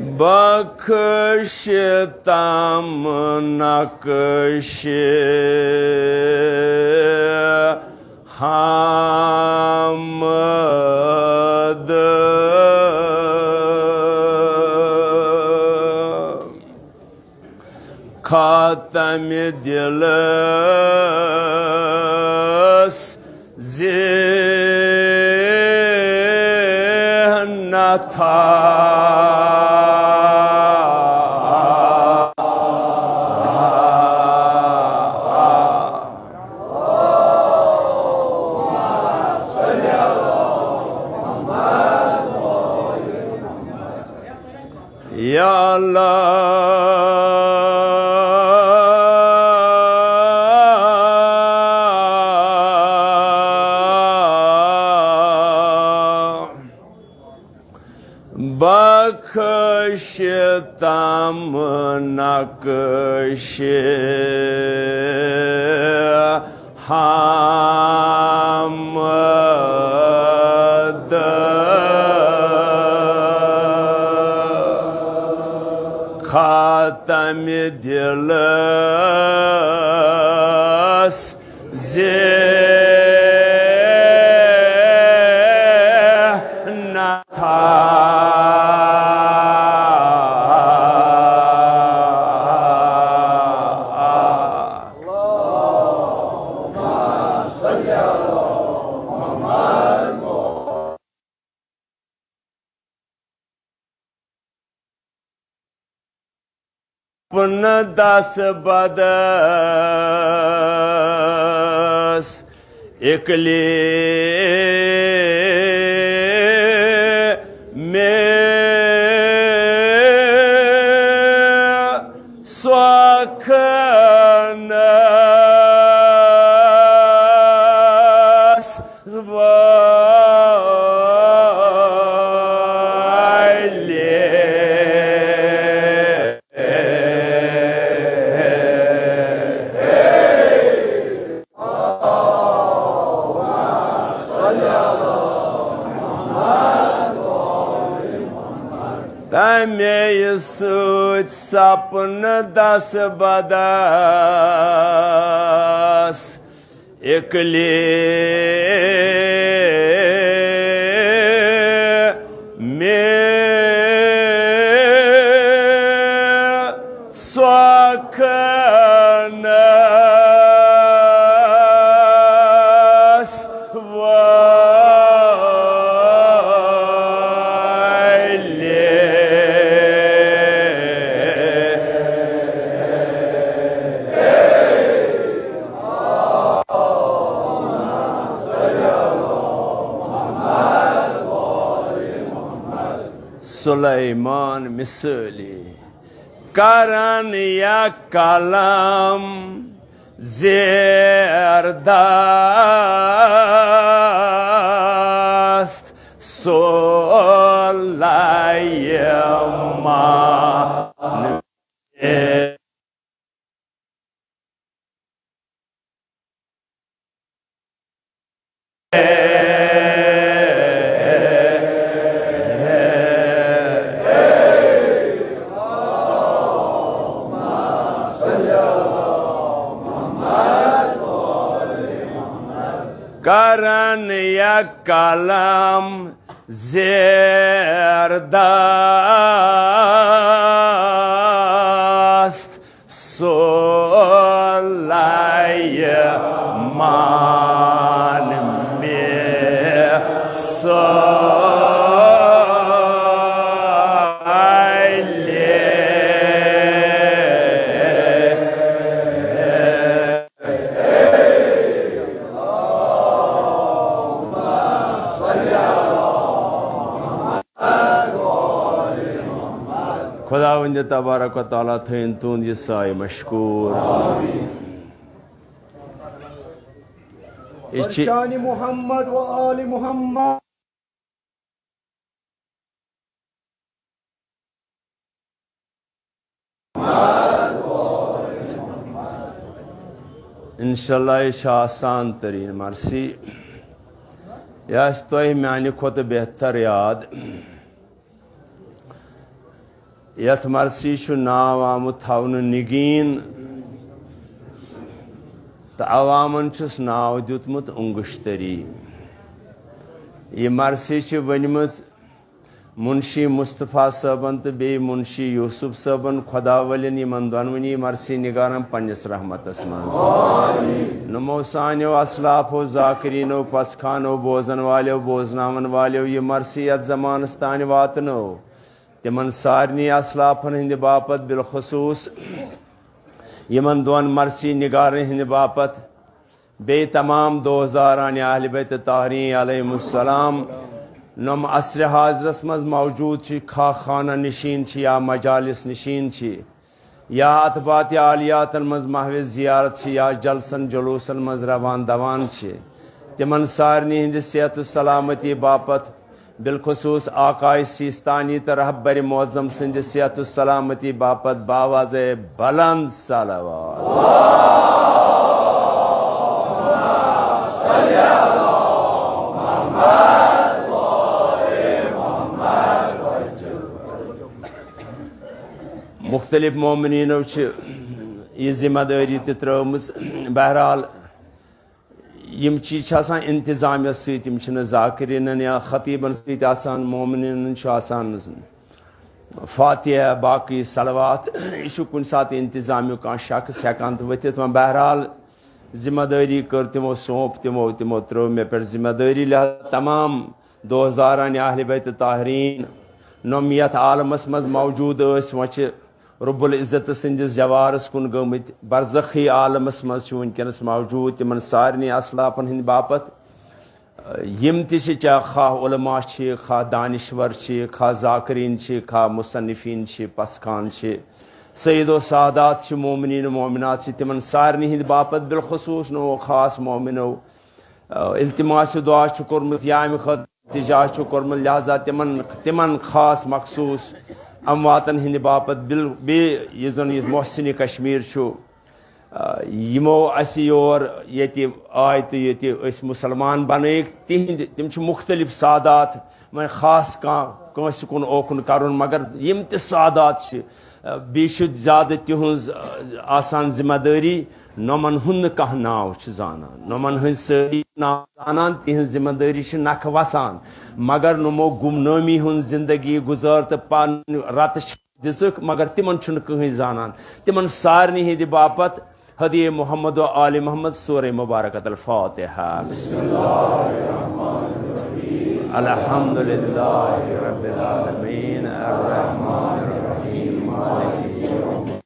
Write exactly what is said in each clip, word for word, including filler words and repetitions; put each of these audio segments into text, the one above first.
بخش تام نقش حامد، خاتم دلس ذہن تھا۔ یا اللہ، بخش تام نقش حامد، خاتم دلس ذہن تھا۔ اپن دس بدس اکلی میں سوکھنس والے۔ تمے سۭتۍ سپنہٕ دس بدس اکلی میں سوکھنس والے۔ سلیمان مثٲلی کرن یا کلام زیر دست سلیمان۔ کرن یا کلام زیر دست سلیمان مثٲلی۔ خداوند تبارک و تعالیٰ تھٲیِن تُہُنٛد یہِ سایہِ مشکوٗر۔ یہِ چھِ برکان محمد و آل محمد۔ انشاءاللہ، یہِ چھِ آسان تریٖن مرثی۔ یہِ آسہِ تۄہہِ میانہِ کھۄتہٕ بہتر یاد۔ یتھ مرثی چھُ ناو آمُت تھاونہٕ نگین، تہٕ عوامن چھُس ناو دیُتمُت انگشتری۔ یہِ مرثی چھِ ؤنمٕژ منشی مصطفیٰ صٲبن تہٕ بیٚیہِ منشی یوسف صٲبن، خۄدا ولین، یِمن دۄنوٕنی مرثی نگارن پننِس رحمتس منٛز۔ نمو سانیو اسلافو، ذاکرینو، پسخانو، بوزن والیو، بوزناون والیو یہِ مرثی یتھ زمانس تانۍ واتنٲو، تِمن سارنٕے اسلافن ہٕنٛدِ باپتھ، بالخصوٗص یِمن دۄن مرثی نگارن ہٕنٛدِ باپتھ، بیٚیہِ تمام دوستدارانِ اہل بیت طاہرین علیہم السلام، نۄم عصرِ حاضرس منٛز موجود چھِ، خواہ خانہ نشین چھِ یا مجالس نشین چھِ، یا اتباط عالیاتن منٛز محو زیارت چھِ یا جلسن جلوسن منٛز روان دوان چھِ، تِمن سارنٕے ہٕنٛدِ صحت و سلامتی باپتھ، بالخصوص آقای سیستانی تہٕ رہبر معظم سٕنٛدِ صحت و سلامتی باپتھ باوازِ بلند صلوات۔ مختلف مومنینو چھِ یہِ ذمہ دٲری تہِ ترٲومٕژ۔ بہرحال، یِم چیٖز چھِ آسان انتظامیہ سۭتۍ، یِم چھِنہٕ ذاکرینن یا خطیبن سۭتۍ آسان، مومنینن چھُ آسان فاتحہ، باقٕے صلوات، یہِ چھُ کُنہِ ساتہٕ انتظامیُک کانٛہہ شخص ہٮ۪کان تہٕ ؤتھِتھ۔ وۄنۍ بہرحال، ذمہ دٲری کٔر تِمو، سونپ تِمو، تِمو ترٲو مےٚ پٮ۪ٹھ ذمہ دٲری، لہذا تمام دوستدارانِ اہل بیت طاہرین، نۄم یتھ عالمس منٛز موجود ٲسۍ، وۄنۍ چھِ رب العزت سٕنٛدِس جوارس کُن گٔمٕتۍ، برزخی عالمس منٛز چھِ وٕنکیٚنس موجود۔ تِمن سارنٕے اسلافن ہٕنٛدِ باپتھ، یِم تہِ چھِ، چاہے خواہ علماء چھِ، خواہ دانشور چھِ، خواہ ذاکرین چھِ، خواہ مصنفین چھِ، پسخان چھِ، سید و سادات چھِ، مومنین و مومنات چھِ، تِمن سارنٕے ہٕنٛدِ باپتھ، بالخصوص نو خاص مومنو، آ، التماس دعا چھُ کوٚرمُت یا امہِ خٲطرٕ التجا چھُ کوٚرمُت، لہذا تِمن، تِمن خاص مخصوص امواتن ہٕنٛدِ باپتھ بِل-، بیٚیہِ یُس زن یہِ محسن کشمیر چھُ، آ، یِمو اسہِ یور ییٚتہِ آے تہٕ ییٚتہِ أسۍ مُسلمان بنٲیِکھ، تِہنٛدۍ، تِم چھِ مختلف سادات، وۄنۍ خاص کانٛہہ کٲنٛسہِ کُن اوکُن کرُن، مگر یِم تہِ سادات چھِ، آ، بیٚیہِ چھُ زیادٕ تِہنٛز، آ، آسان ذمہ دٲری، نۄمن ہُنٛد نہٕ کانٛہہ ناو چھُ زانان، نۄمن ہٕنٛدۍ سٲری ناو زانان، تِہنٛز ذمہ دٲری چھِ نکھٕ وسان، مگر نۄمو گمنٲمی ہُنٛد زندگی گُزٲر تہٕ پنٕنۍ رتہٕ چھِ دِژٕکھ، مگر تِمن چھُنہٕ کٕہٕنۍ زانان۔ تِمن سارنٕے ہٕنٛدِ باپتھ ہدی محمد و آل محمد سورہ مبارکۃ الفاتحہ۔ بسم اللہ الرحمن الرحیم۔ الحمد للہ رب العالمین، الرحمن الرحیم، مالک یوم الدین۔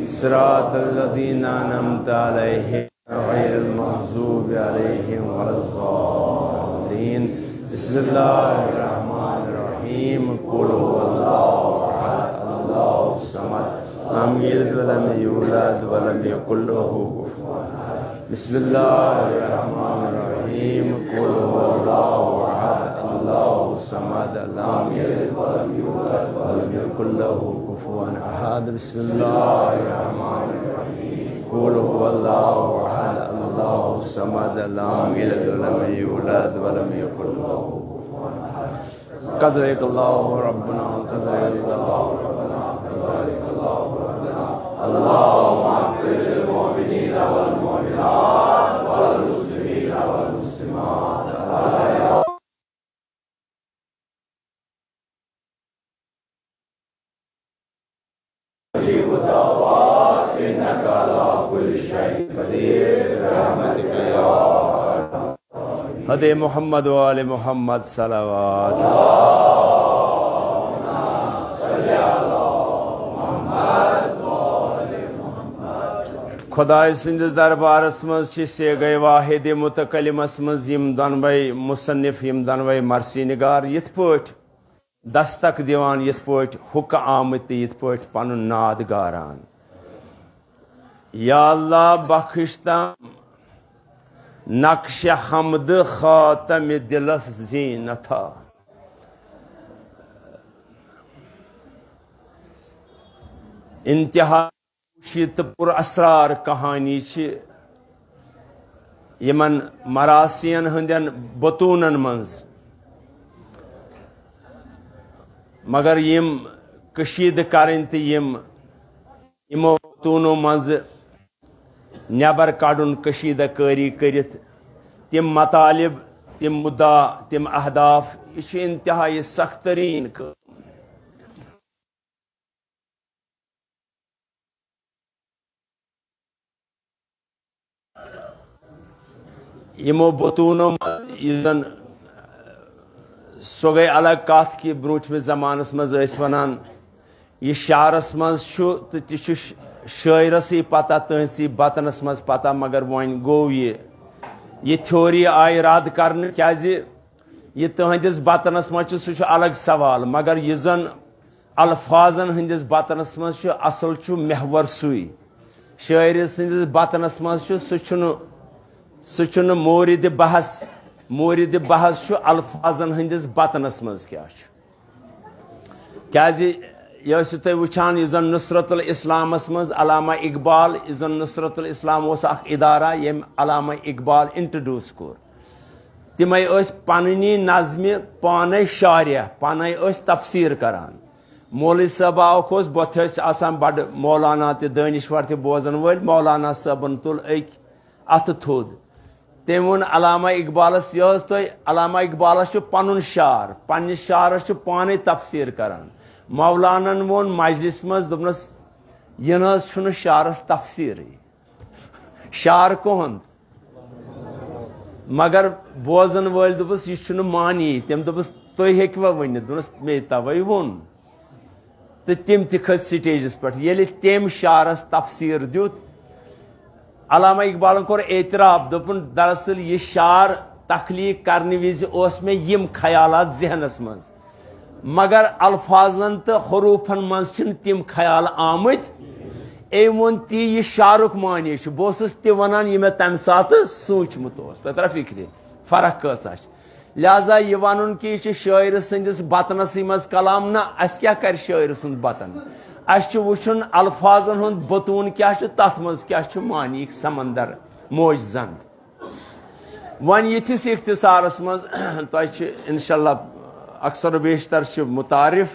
صراط الذين أنعمت عليهم غير المغضوب عليهم ولا الضالين۔ بسم الله الرحمن الرحيم۔ قل هو الله أحد، الله الصمد، لم يلد ولم يولد ولم يكن له كفوا أحد۔ بسم الله الرحمن الرحيم۔ قل هو الله أحد، الله الصمد، لم يلد ولم يولد ولم يكن له كفوا أحد۔ بسم الله الرحمن الرحيم۔ قل هو الله أحد، الله الصمد، لم يلد ولم يولد ولم يكن له كفوا أحد۔ كذلك الله ربنا، كذلك الله ربنا، كذلك الله ربنا۔ اللهم اغفر للمؤمنين والمؤمنات والمسلمين والمسلمات الأحياء مجيب الدعوات، إنك على كل شيء قدير، برحمتك يا أرحم الراحمين۔ ہدی محمد و آل محمد صلوات۔ خدای سٕنٛدِس دربارس منٛز چھِ صیغہ واحد متکلمس منٛز یِم دۄنوَے مصنف، یِم دۄنوَے مرثی نگار یِتھ پٲٹھۍ دستک دِوان، یِتھ پٲٹھۍ حُکہٕ آمٕتۍ تہٕ یِتھ پٲٹھۍ پنُن ناد گاران۔ یا اللہ بخش تم نقش حمد خاتم دلس زینتھا۔ انتہا خوشی تہٕ پر اسرار کہانی چھِ یِمن مراسین ہٕنٛدٮ۪ن بطوٗنن منٛز، مگر یِم کشیٖدٕ کرٕنۍ تہٕ یِم یِمو بطوٗنو منٛزٕ نٮ۪بر کڑُن، کشیٖدہ کٲری کٔرِتھ تِم مطالب، تِم مُدا، تِم اہداف، یہِ چھُ انتہائی سخت ترین کٲم۔ یِمو بطوٗنو منٛز یُس زن، سۄ گٔے الگ کتھ کہِ برٛونٛٹھمِس زمانس منٛز ٲسۍ ونان، یہِ شعرس منٛز چھُ تہٕ تہِ چھُ ش-، شٲعرسٕے پتہ، تٔہنٛدسٕے بطنس منٛز پتہ، مگر وۄنۍ گوٚو یہِ، یہِ تھیوری آیہِ رد کرنہٕ، کیازِ یہِ تٔہنٛدِس بطنس منٛز چھُ، سُہ چھُ الگ سوال، مگر یُس زن الفاظن ہٕنٛدِس بطنس منٛز چھُ، اصل چھُ محور سُے۔ شٲعرٕ سٕنٛدِس بطنس منٛز چھُ، سُہ چھُنہٕ، سُہ چھُنہٕ مورد بحث۔ مورد بحث چھُ الفاظن ہٕنٛدِس بطنس منٛز کیٛاہ چھُ۔ کیازِ یہِ ٲسِو تُہۍ وٕچھان، یُس زن نصرت الاسلامس منٛز علامہ اقبال، یُس زن نصرت الاسلام اوس اکھ ادارہ ییٚمۍ علامہ اقبال انٹروڈیوس کوٚر، تِمے ٲسۍ پننی نظمہِ پانے شارح، پانے ٲسۍ تفسیر کران۔ مولوی صٲب آوُکھ اوس، بۄتھِ ٲسۍ آسان بڑٕ مولانا تہِ، دٲنِشور تہِ بوزن وٲلۍ۔ مولانا صٲبن تُل أکۍ اتھٕ تھوٚد۔ تٔمۍ ووٚن علامہ اقبالس، یہِ حظ تۄہہِ، علامہ اقبالس چھُ پنُن شعر، پننِس شعرس چھُ پانے تفسیر کران۔ مولانن ووٚن مجلس منٛز، دوٚپنس، یہِ نہ حظ چھُنہٕ شعرس تفسیرٕے۔ شعر کُہُنٛد؟ مگر بوزن وٲلۍ دوٚپُس، یہِ چھُنہٕ معنی۔ تٔمۍ دوٚپُس، تُہۍ ہیٚکوا ؤنِتھ؟ دوٚپنس، مے توے ووٚن۔ تہٕ تِم تہِ کھٔتۍ سٹیجس پٮ۪ٹھ۔ ییٚلہِ تٔمۍ شعرس تفسیر دیُت، علامہ اقبالن کوٚر اعتراف، دوٚپُن، دراصل یہِ شعر تخلیق کرنہٕ وِزِ اوس مےٚ یِم خیالات ذہنس منٛز، مگر الفاظن تہٕ حروفن منٛز چھِنہٕ تِم خیال آمٕتۍ۔ أمۍ ووٚن تی، یہِ شعرُک معنی چھُ، بہٕ اوسُس تہِ ونان، یہِ مےٚ تمہِ ساتہٕ سوٗنچمُت اوس۔ تۄہہِ ترا فکرِ، فرق کۭژاہ چھِ؟ لہذا یہِ ونُن کہِ یہِ چھُ شٲعرٕ سٕنٛدِس بطنسٕے منٛز کلام، نہ، اسہِ کیٛاہ کرِ شٲعرٕ سُنٛد بطن؟ اسہِ چھُ وٕچھُن الفاظن ہُنٛد بطوٗن کیٛاہ چھُ، تتھ منٛز کیٛاہ چھُ معنی، سمندر موج زنگ۔ وۄنۍ یِتھِس اختصارس منٛز، تۄہہِ چھِ انشاءاللہ اکثر و بیشتر چھِ متعارف،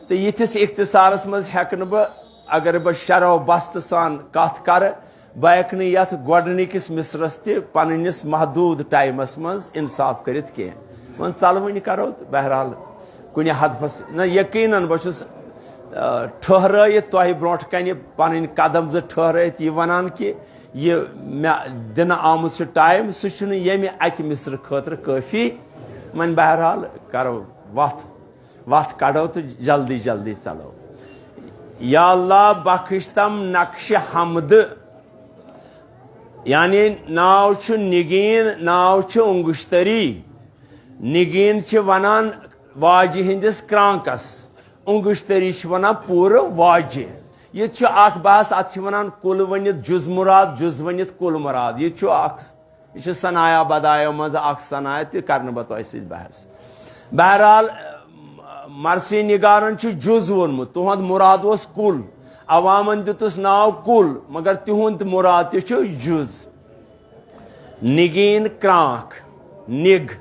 تہٕ یِتھِس اختصارس منٛز ہٮ۪کہٕ نہٕ بہٕ، اگر بہٕ شرح و بسط سان کتھ کرٕ، بہٕ ہٮ۪کہٕ نہٕ یتھ گۄڈٕنِکِس مصرس تہِ پنٕنِس محدوٗد ٹایمس منٛز انصاف کٔرِتھ کینٛہہ۔ وۄنۍ ژلوٕنۍ کرو تہٕ بہرحال کُنہِ ہدفس، نہ، یقیناً بہٕ چھُس، آ، ٹھٔہرٲیِتھ تۄہہِ برونٛٹھ کنہِ پنٕنۍ قدم زٕ ٹھٔہرٲیِتھ یہِ ونان کہِ یہِ مےٚ دِنہٕ آمُت چھُ ٹایم، سُہ چھُنہٕ ییٚمہِ اکہِ مصرٕ خٲطرٕ کٲفی۔ وۄنۍ بہرحال کرو وتھ، وتھ کڑو تہٕ جلدی جلدی ژلو۔ یا اللہ بخش تم نقش حمد، یعنی ناو چھُ نگین، ناو چھُ انگشتری۔ نگین چھِ ونان واجہِ ہٕنٛدِس کرانکس، انگشتری چھِ ونان پوٗرٕ واجہِ۔ یہِ تہِ چھُ اکھ بحث، اتھ چھِ ونان کُل ؤنِتھ جُز مراد، جُز ؤنِتھ کُل مراد۔ یہِ تہِ چھُ اکھ، یہِ چھُ ثنایا بدایو منٛز اکھ ثنایا، تہِ کرنہٕ بہٕ تۄہہِ سۭتۍ بحث۔ بہرحال، مرثی نگارن چھُ جُز ووٚنمُت، تُہُنٛد مراد اوس کُل، عوامن دیُتُس ناو کُل، مگر تِہُنٛد مراد تہِ چھُ جُز۔ نگین کرانک، نگ۔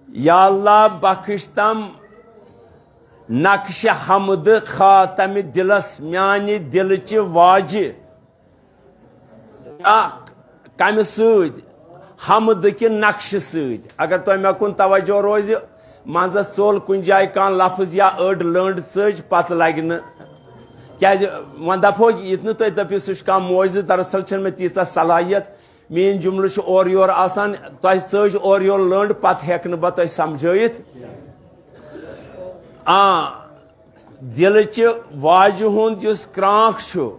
یا اللہ بخش تم نقش حمد خاتم دلس، میانہِ دلچہِ واجہِ۔ یا کمہِ سۭتۍ؟ حمدٕکہِ نقشہِ سۭتۍ۔ اگر تۄہہِ مےٚ کُن توجہ روزِ، منٛزس ژوٚل کُنہِ جایہِ کانٛہہ لفظ یا أڑ لٔنڈ ژٔج، پتہٕ لگہِ نہٕ۔ کیازِ وۄنۍ دپہو یہِ تہِ نہٕ تُہۍ دٔپِو سُہ چھُ کانٛہہ معجزٕ، دراصل چھنہٕ مےٚ تیٖژاہ صلاحیت۔ میٲنۍ جملہٕ چھِ اورٕ یورٕ آسان، تۄہہِ ژٔج اورٕ یورٕ لٔنڈ، پتہٕ ہٮ۪کہٕ نہٕ بہٕ تۄہہِ سمجھٲیِتھ۔ آ، دلچہِ واجہِ ہُنٛد یُس کرانٛکھ چھُ،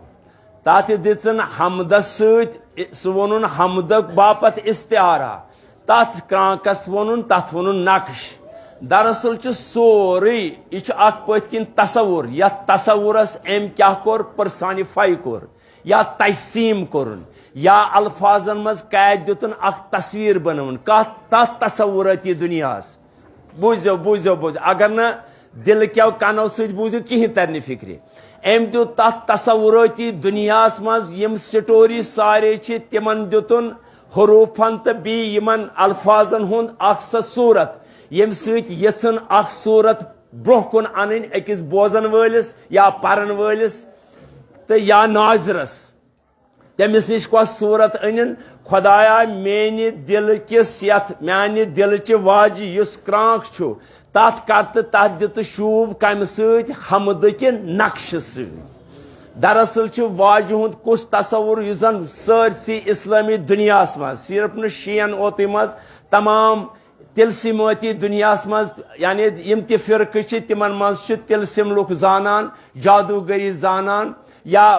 تتھ دِژٕن حمدس سۭتۍ، سُہ ووٚنُن حمدٕ باپتھ استعارہ، تتھ کرانٛکس ووٚنُن، تتھ ووٚنُن نقش۔ دراصل چھُ سورُے، یہِ چھُ اکھ پٔتھۍ کِنۍ تصور، یتھ تصورس أمۍ کیٛاہ کوٚر، پرسانیفاے کوٚر۔ یا تجسیم کوٚرُن، یا الفاظن منٛز قید دیُتُن، اکھ تصویر بنٲوٕن۔ کتھ؟ تتھ تصورٲتی دُنیاہس۔ بوٗزِو، بوٗزِو، بوٗزِو۔ اگر نہٕ دِلہٕ کیو کنو سۭتۍ بوٗزِو، کِہینۍ ترِ نہٕ فکرِ۔ أمۍ دیُت تتھ تصورٲتی دُنیاہس منٛز یِم سٹوری سارے چھِ، تِمن دیُتُن حروفن تہٕ بیٚیہِ یِمن الفاظن ہُنٛد اکھ سۄ صورت، ییٚمہِ سۭتۍ یژھن اکھ صورت برونٛہہ کُن انٕنۍ أکِس بوزن وٲلِس یا پرن وٲلِس تہٕ یا ناظرس۔ تٔمِس نِش کۄس صورت أنِن؟ خۄدایا، میٛانہِ دِلہٕ کِس یَتھ، میٛانہِ دِلہٕ چہِ واجہِ یُس کرٛانٛک چھُ، تَتھ کَر تہٕ تَتھ دِ تہٕ شوٗب کَمہِ سۭتۍ؟ حمدٕکہِ نقشہٕ سۭتۍ۔ دراصل چھُ واجہِ ہُنٛد کُس تصوُر یُس زَن سٲرسٕے اِسلٲمی دُنیاہَس منٛز، صرف نہٕ شِیَن اوتُے منٛز، تمام تِلسِمٲتی دُنیاہَس منٛز، یعنی یِم تہِ فرقہٕ چھِ، تِمَن منٛز چھِ تِلسِم لُکھ زانان، جادوٗگٔری زانان، یا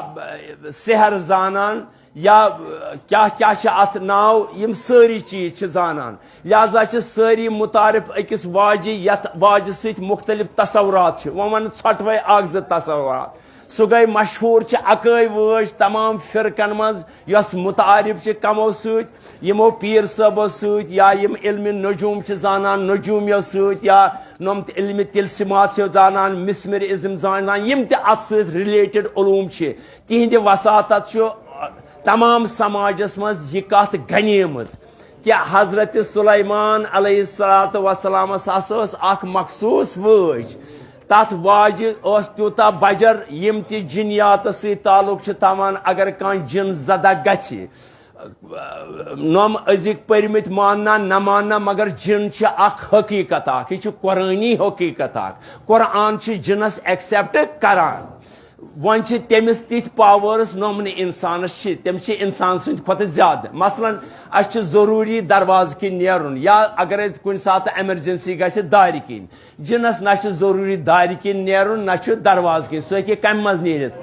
سحر زانان، یا کیٛاہ کیٛاہ چھِ اَتھ ناو، یِم سٲری چیٖز چھِ زانان۔ لہذا چھِ سٲری متعارف أکِس واجہِ، یَتھ واجہِ سۭتۍ مختلف تصورات چھِ۔ وۄنۍ وَنہٕ ژھۄٹوَے اَکھ زٕ تصورات۔ سُہ گٔے مشہوٗر چھِ اَکٲے وٲج تمام فرقن منٛز، یۄس متعارف چھِ کمو سۭتۍ، یِمو پیٖر صٲبو سۭتۍ، یا یِم علمِ نجوم چھِ زانان، نجومیو سۭتۍ، یا نۄم تہِ علمِ تِلسِمات چھِ زانان، مسمر ازم زانان، یِم تہِ اَتھ سۭتۍ related علوم چھِ، تِہنٛدِ وساطت چھُ تمام سماجس منٛز یہِ کتھ گنیمٕژ کہِ حضرت سلیمان علیہ الصلوۃ والسلامس ہسا ٲس اکھ مخصوٗص وٲج۔ تتھ واجہِ ٲس تیوٗتاہ بجر، یِم تہِ جِنیاتس سۭتۍ تعلق چھِ تھاوان، اگر کانٛہہ جِن زدہ گژھِ، نۄم أزِکۍ پٔرمٕتۍ ماننا نہ ماننا، مگر جِن چھِ اکھ حقیٖقت اکھ، یہِ چھُ قرآنی حقیٖقت اکھ۔ قرآن چھُ جِنس accept کران۔ وۄنۍ چھِ تٔمِس تِتھۍ powers نۄم نہٕ انسانس چھِ، تِم چھِ انسان سٕنٛدِ کھۄتہٕ زیادٕ۔ مثلاً، اسہِ چھُ ضروٗری دروازٕ کِنۍ نیرُن، یا اگر کُنہِ ساتہٕ emergency گژھِ دارِ کِنۍ، جِنس نہ چھُ ضروٗری دارِ کِنۍ نیرُن، نہ چھُ دروازٕ کِنۍ، سُہ ہیٚکہِ کمہِ منٛز نیٖرِتھ؟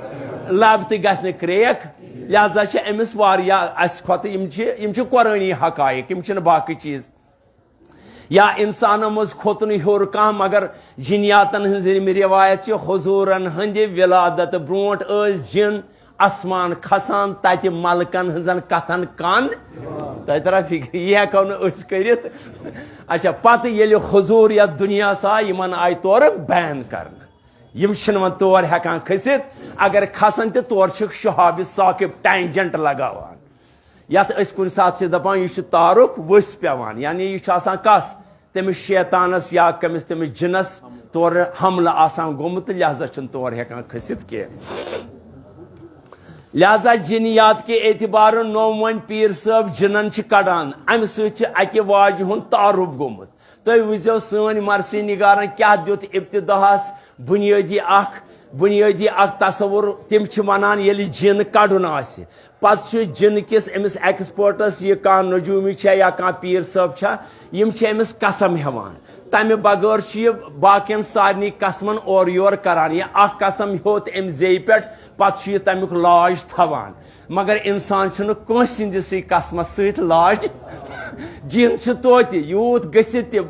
لب تہِ گژھِ نہٕ crack۔ لہذا چھِ أمِس واریاہ، اسہِ کھۄتہٕ یِم چھِ، یِم چھِ قرآنی حقائق، یِم چھِنہٕ باقٕے چیٖز۔ یا انسانو منٛز کھوٚت نہٕ ہیوٚر کانٛہہ، مگر جِنیاتن ہٕنٛز یِم روایت چھِ، حضوٗرن ہٕنٛدِ ولادت برونٛٹھ ٲسۍ جِن آسمان کھسان، تتہِ ملکن ہٕنٛزن کتھن کن۔ تۄہہِ ترا فکر، یہِ ہیٚکو نہٕ أسۍ کٔرِتھ۔ اچھا، پتہٕ ییٚلہِ حضوٗر یتھ دُنیاہس آے، یِمن آیہِ تورٕ ban کرنہٕ۔ یِم چھِنہٕ وۄنۍ تور ہٮ۪کان کھٔسِتھ۔ اگر کھسن تہِ، تور چھِکھ شہاب ثاقب tangent لگاوان، یتھ أسۍ کُنہِ ساتہٕ چھِ دپان، یہِ چھُ تارُک ؤسۍ پٮ۪وان، یعنی یہِ چھُ آسان کس؟ تٔمِس شیطانس یا کٔمِس، تٔمِس جِنس تورٕ حملہٕ آسان گوٚمُت، تہٕ لہذا چھُنہٕ تور ہٮ۪کان کھٔسِتھ کینٛہہ۔ لہذا جِنیات کہِ اعتبارٕ نوٚو وۄنۍ پیٖر صٲب جِنن چھِ کڑان، امہِ سۭتۍ چھِ اکہِ واجہِ ہُنٛد تعارُف گوٚمُت۔ تُہۍ وٕچھزیو، سٲنۍ مرثی نگارن کیٛاہ دیُت ابتداہس بُنیٲدی اکھ، بُنیٲدی اکھ تصور۔ تِم چھِ ونان، ییٚلہِ جِن کڑُن آسہِ، پتہٕ چھُ جِن کِس أمِس expertس، یہِ کانٛہہ نجومی چھا یا کانٛہہ پیٖر صٲب چھا، یِم چھِ أمِس قسم ہٮ۪وان۔ تمہِ بغٲر چھُ یہِ باقین سارنٕے قسمن اورٕ یور کران۔ یہِ اکھ قسم ہیوٚت أمۍ زیٚیہِ پٮ۪ٹھ، پتہٕ چھُ یہِ تمیُک لاج تھاوان۔ مگر انسان چھُنہٕ کٲنٛسہِ ہٕنٛدِسٕے قسمس سۭتۍ لاج۔ جِن چھِ توتہِ یوٗت گٔژھِتھ تہِ،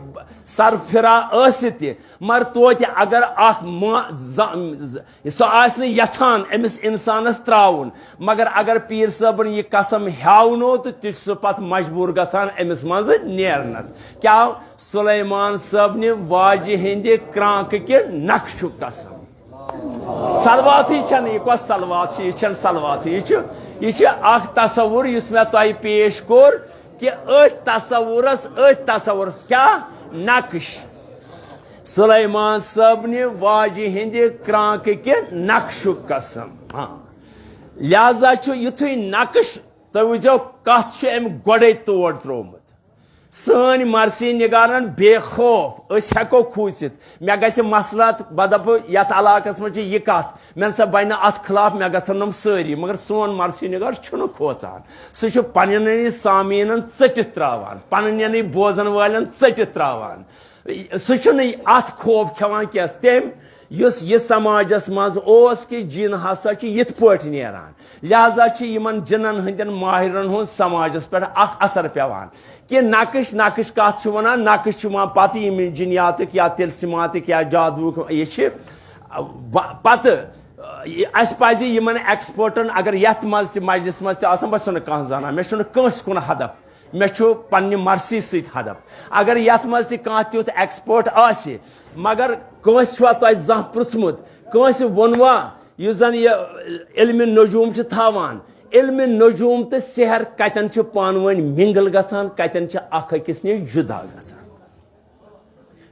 سرفرا ٲسِتھ تہِ، مگر توتہِ اگر اکھ ما-، ز-، ز-، سُہ آسہِ نہٕ یژھان أمِس انسانس تراوُن، مگر اگر پیٖر صٲبن یہِ قسم ہیاونو، تہٕ تہِ چھُ سُہ پتہٕ مجبوٗر گژھان أمِس منٛزٕ نیرنس۔ کیٛاہ؟ سلیمان صٲبنہِ واجہِ ہٕنٛدِ کرٛانٛکہٕ کہِ نقشُک قسم۔ صلواتٕے چھَنہٕ، یہِ کۄس صلوات چھِ؟ یہِ چھَنہٕ صلواتٕے۔ یہِ چھُ، یہِ چھُ اکھ تصوُر یُس مےٚ تۄہہِ پیش کوٚر کہِ أتھۍ تصوُرس، أتھۍ تصوُرس کیٛاہ؟ نقش۔ سلیمان صٲبنہِ واجہِ ہٕنٛدِ کرٛانٛکہٕ کہِ نقشُک قسم۔ ہاں۔ لہذا چھُ یُتھُے نقش، تُہۍ وٕچھزیو کتھ چھُ أمۍ گۄڈَے تور ترٛوومُت۔ سٲنۍ مرثی نگارن بے خوف، أسۍ ہٮ۪کو کھوٗژِتھ۔ مےٚ گژھِ مسلط، بہٕ دپہٕ یتھ علاقس منٛز چھِ یہِ کتھ، مےٚ نسا بنہِ نہٕ اتھ خلاف، مےٚ گژھن نۄم سٲری۔ مگر سون مرثی نگار چھُنہٕ کھوژان۔ سُہ چھُ پننٮ۪نٕے سامعیٖنن ژٔٹِتھ تراوان، پننٮ۪نٕے بوزن والٮ۪ن ژٔٹِتھ تراوان۔ سُہ چھُنہٕ اتھ خوف کھٮ۪وان کینٛہہ۔ تٔمۍ یُس یہِ سماجس منٛز اوس کہِ جِن ہسا چھِ یِتھ پٲٹھۍ نیران، لہذا چھِ یِمن جِنن ہٕنٛدٮ۪ن ماہرن ہُنٛد سماجس پٮ۪ٹھ اکھ اثر پٮ۪وان۔ کہِ نقش، نقش کتھ چھِ ونان؟ نقش چھِ ونان پتہٕ یِم جِنیاتٕکۍ یا تِلسِماتٕکۍ یا جادوٗکۍ، یہِ چھِ ب-، پتہٕ، یہِ، اسہِ پزِ یِمن ایکسپٲرٹن، اگر یتھ منٛز تہِ مجلس منٛز تہِ آسن، بہٕ چھُس نہٕ کانٛہہ زانان، مےٚ چھُنہٕ کٲنٛسہِ کُن ہدف، مےٚ چھُ پننہِ مرثی سۭتۍ ہدف۔ اگر یتھ منٛز تہِ کانٛہہ تیُتھ ایکسپٲرٹ آسہِ، مگر کٲنٛسہِ چھُوا تۄہہِ زانٛہہ پرٛژھمُت، کٲنٛسہِ ووٚنوا، یُس زن یہِ علمِ نجوم چھِ تھاوان، علم نجوم تہٕ سحر کتٮ۪ن چھِ پانہٕ ؤنۍ mingle گژھان، کتٮ۪ن چھِ اکھ أکِس نِش جدا گژھان؟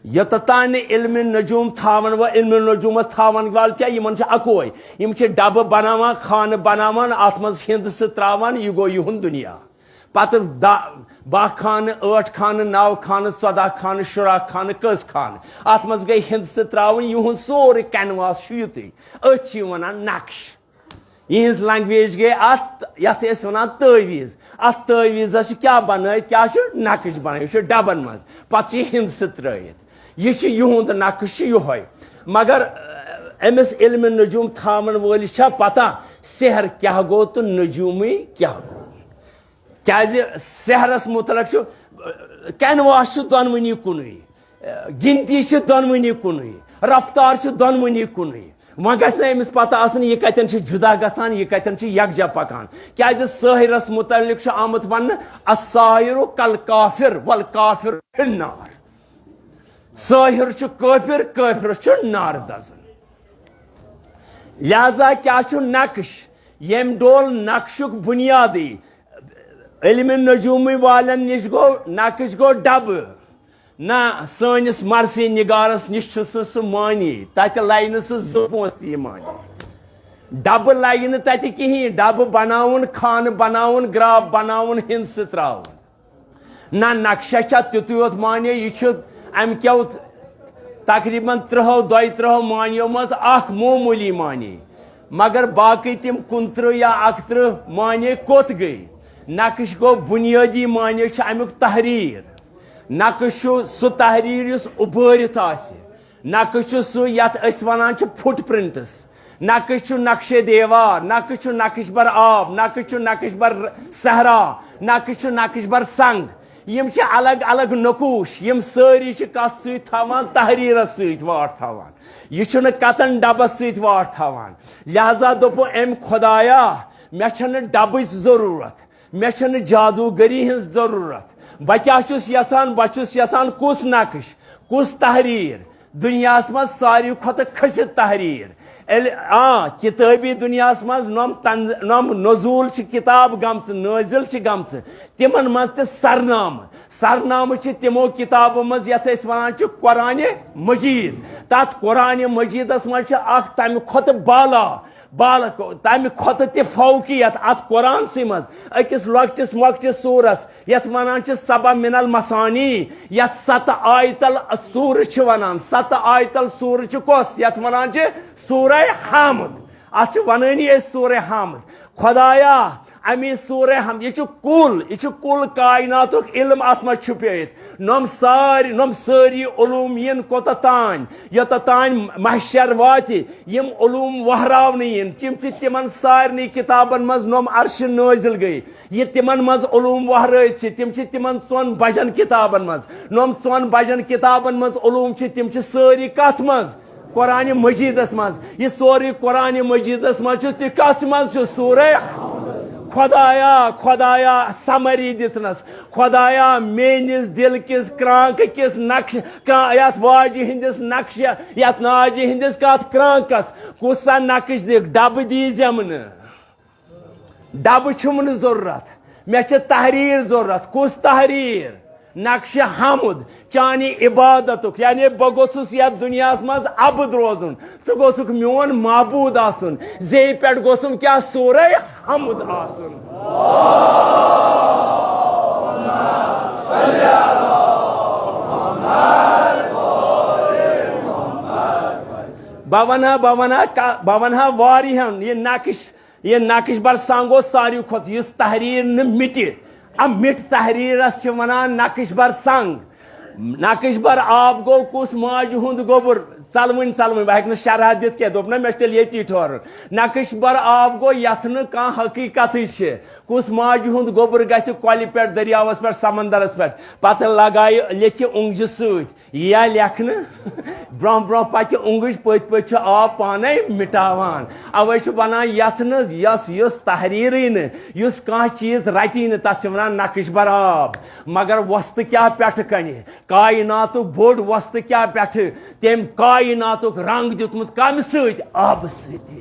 یوٚتتھ تام نہٕ علم نجوم تھاون وٲلۍ، علم نجومس تھاون وٲلۍ کیٛاہ، یِمن چھِ اکوے۔ یِم چھِ ڈبہٕ بناوان، خانہٕ بناوان، اتھ منٛز ہندسہٕ ترٛاوان، یہِ گوٚو یِہُنٛد دُنیا۔ پتہٕ دَ-، باہ خانہٕ، ٲٹھ خانہٕ، نو خانہٕ، ژۄداہ خانہٕ، شُراہ خانہٕ، کٔژ خانہٕ؟ اتھ منٛز گٔے ہندسہٕ ترٛاوٕنۍ، یِہُنٛد سورُے canvas چھُ یُتُے۔ أتھۍ چھِ یِوان نقش۔ یِہٕنٛز language گٔے اتھ، یتھ أسۍ ونان تعویٖذ۔ اتھ تعویٖذس چھُ کیٛاہ بنٲوِتھ؟ کیٛاہ چھُ؟ نقش بنٲوِتھ، یہِ چھُ ڈبن منٛز۔ پتہٕ چھِ یہِ ہندسہٕ ترٛٲوِتھ۔ یہِ چھُ یِہُنٛد نقش، چھُ یِہوے۔ مگر، أمِس علم نجوم تھاون وٲلِس چھا پتہ سحر کیٛاہ گوٚو تہٕ نجومٕے کیٛاہ گوٚو؟ کیٛازِ سحرس متعلق چھُ، canvas چھُ دۄنوٕنی کُنُے، گنتی چھِ دۄنوٕنی کُنُے، رفتار چھِ دۄنوٕنی کُنُے۔ وۄنۍ گژھِ نہ أمِس پتہ آسٕنۍ، یہِ کتٮ۪ن چھُ جدا گژھان، یہِ کتٮ۪ن چھُ یکجا پکان۔ کیٛازِ ساحرس متعلق چھُ آمُت وننہٕ، "الساحر کالکافر والکافر فی النار"۔ ساحر چھُ کٲفر، کٲفرس چھُ نار دزُن۔ لہذا کیٛاہ چھُ نقش؟ ییٚمۍ ڈول نقشُک بُنیادٕے۔ علم نجومی والٮ۪ن نِش گوٚو، نقش گوٚو ڈبہٕ۔ نہ، سٲنِس مرثی نگارس نِش چھُس نہٕ سُہ معنی، تتہِ لگہِ نہٕ سُہ زٕ پونٛسہٕ تہِ یہِ معنی۔ ڈبہٕ لگہِ نہٕ تتہِ کِہیٖنۍ، ڈبہٕ بناوُن، خانہٕ بناوُن، گرٛاف بناوُن، ہندسہٕ ترٛاوُن۔ نہ، نقشہ چھا تیُتُے یوت معنی، یہِ چھُ امہِ کیو تقریباً ترٛہو، دۄیہِ ترٛہو معنیو منٛز اکھ معموٗلی معنی۔ مگر باقٕے تِم کُنترٕہ یا اکترٕہ معنی کوٚت گٔے؟ نقش گوٚو بُنیٲدی معنی چھُ امیُک تحریر۔ نقش چھُ سُہ تحریر یُس اُبٲرِتھ آسہِ۔ نقش چھُ سُہ یتھ أسۍ ونان چھِ footprints۔ نقش چھُ نقشے دیوار، نقش چھُ نقش بر آب، نقش چھُ نقش بر صحرا، نقش چھُ نقش بر سنگ۔ یِم چھِ الگ الگ نقوش، یِم سٲری چھِ کتھ سۭتۍ تھاوان؟ تحریرس سۭتۍ واٹھ تھاوان۔ یہِ چھُنہٕ کتن ڈبس سۭتۍ واٹھ تھاوان۔ لہذا دوٚپُن أمۍ خۄدایا، مےٚ چھَنہٕ ڈبٕچ ضروٗرت، مےٚ چھَنہٕ جادوٗگٔری ہٕنٛز ضروٗرت۔ بہٕ کیٛاہ چھُس یژھان؟ بہٕ چھُس یژھان کُس نقش، کُس تحریر؟ دُنیاہَس منٛز ساروی کھۄتہٕ کھٔسِتھ تحریر۔ ییٚلہِ، آ، کِتٲبی دُنیاہَس منٛز نۄم تن-، نۄم نزول چھِ کِتاب گٔمژٕ، نٲزِل چھِ گٔمژٕ، تِمن منٛز تہِ سرنامہٕ۔ سرنامہٕ چھِ تِمو کِتابو منٛز یَتھ أسۍ وَنان چھِ قرآنِ مجیٖد۔ تَتھ قرآنِ مجیٖدَس منٛز چھِ اَکھ تَمہِ کھۄتہٕ بالا، بالا، تَمہِ کھۄتہٕ تہِ فوقیت اَتھ قرآنسٕے منٛز۔ أکِس لۄکٹِس مۄکٹِس سوٗرَس یَتھ وَنان چھِ سبع من المثانی، یَتھ ستہٕ آیتل سوٗرٕ چھِ وَنان۔ ستہٕ آیتل سوٗرٕ چھِ کۄس؟ یَتھ وَنان چھِ سوٗرَے حامد۔ اَتھ چھِ وَنٲنی أسۍ سوٗرَے حامد۔ خۄدایا، اَمی سوٗرَے حامد، یہِ چھُ کُل، یہِ چھُ کُل کائناتُک علم اَتھ منٛز چھُپٲیِتھ۔ نۄم سارِ-، نۄم سٲری علوم یِن کوٚتَتھ تانۍ؟ یوٚتَتھ تانۍ محشر واتہِ، یِم علوم وہراونہٕ یِن، تِم چھِ تِمَن سارنٕے کِتابَن منٛز نۄم عرشہِ نٲزِل گٔے۔ یہِ تِمن منٛز علوم وہرٲوِتھ چھِ، تِم چھِ تِمن ژۄن بجن کِتابن منٛز۔ نۄم ژۄن بجن کِتابن منٛز علوم چھِ، تِم چھِ سٲری کتھ منٛز؟ قرآنِ مجیدس منٛز۔ یہِ سورُے قرآنِ مجیدس منٛز چھُ، تہِ کتھ منٛز چھُ؟ سورہ خۄدایا، خۄدایا، summary دِژنس۔ خۄدایا، میٲنِس دِل کِس کرٛانٛکہٕ کِس نقشہٕ، کرٛا-، یتھ واجہِ ہٕنٛدِس نقشہٕ، یتھ ناجہِ ہٕنٛدِس کتھ کرٛانٛکس کُس سا نقش دِکھ؟ ڈبہٕ دیٖزٮ۪م نہٕ۔ ڈبہٕ چھُم نہٕ ضروٗرت، مےٚ چھِ تحریٖر ضروٗرت۔ کُس تحریٖر؟ نقشِ حمد، چانہِ عبادتُک، یعنی بہٕ گوٚژھُس یتھ دُنیاہس منٛز عبد روزُن، ژٕ گوٚژھُکھ میون معبوٗد آسُن۔ زیٚیہِ پٮ۪ٹھ گوٚژھُم کیٛاہ؟ سورہ حمد آسُن۔ بہٕ ونہٕ ہا، بہٕ ونہٕ ہا کا-، بہٕ ونہٕ ہا واریاہن یہِ نقش۔ یہِ نقش بر سنگ اوس ساروی کھۄتہٕ، یُس تحریر نہٕ مِٹہِ۔ اَ مِٹھ تحریرس چھِ ونان نقش بر سنگ۔ نقش بر آب گوٚو کُس؟ ماجہِ ہُنٛد گوٚبُر۔ ژلوٕنۍ ژلوٕنۍ، بہٕ ہیٚکہٕ نہٕ شرح دِتھ کینٛہہ، دوٚپ نہ مےٚ چھُ تیٚلہِ ییٚتی ٹھہرُن۔ نقش بر آب گوٚو یتھ نہٕ کانٛہہ حقیقتٕے چھِ۔ کُس ماجہِ ہُنٛد گوٚبُر گژھِ کۄلہِ پٮ۪ٹھ، دٔریاوس پٮ۪ٹھ، سمندرس پٮ۪ٹھ؟ پتہٕ لگایہِ لیکھِ اونٛگجہِ سۭتۍ۔ یا لیکھنہٕ برونٛہہ برونٛہہ پکہِ اونٛگٕج، پٔتۍ پٔتۍ چھُ آب پانے مٹاوان۔ اوے چھُ ونان یتھ نہٕ، یۄس، یُس تحریرٕے نہٕ، یُس کانٛہہ چیٖز رٹی نہٕ، تتھ چھِ ونان نقش بر آب۔ مگر وۄستہٕ کیٛاہ پٮ۪ٹھٕ کنہِ؟ کائناتُک بوٚڑ وۄستہٕ کیٛاہ پٮ۪ٹھٕ؟ تٔمۍ کائناتُک رنگ دیُتمُت کمہِ سۭتۍ؟ آبہٕ سۭتی۔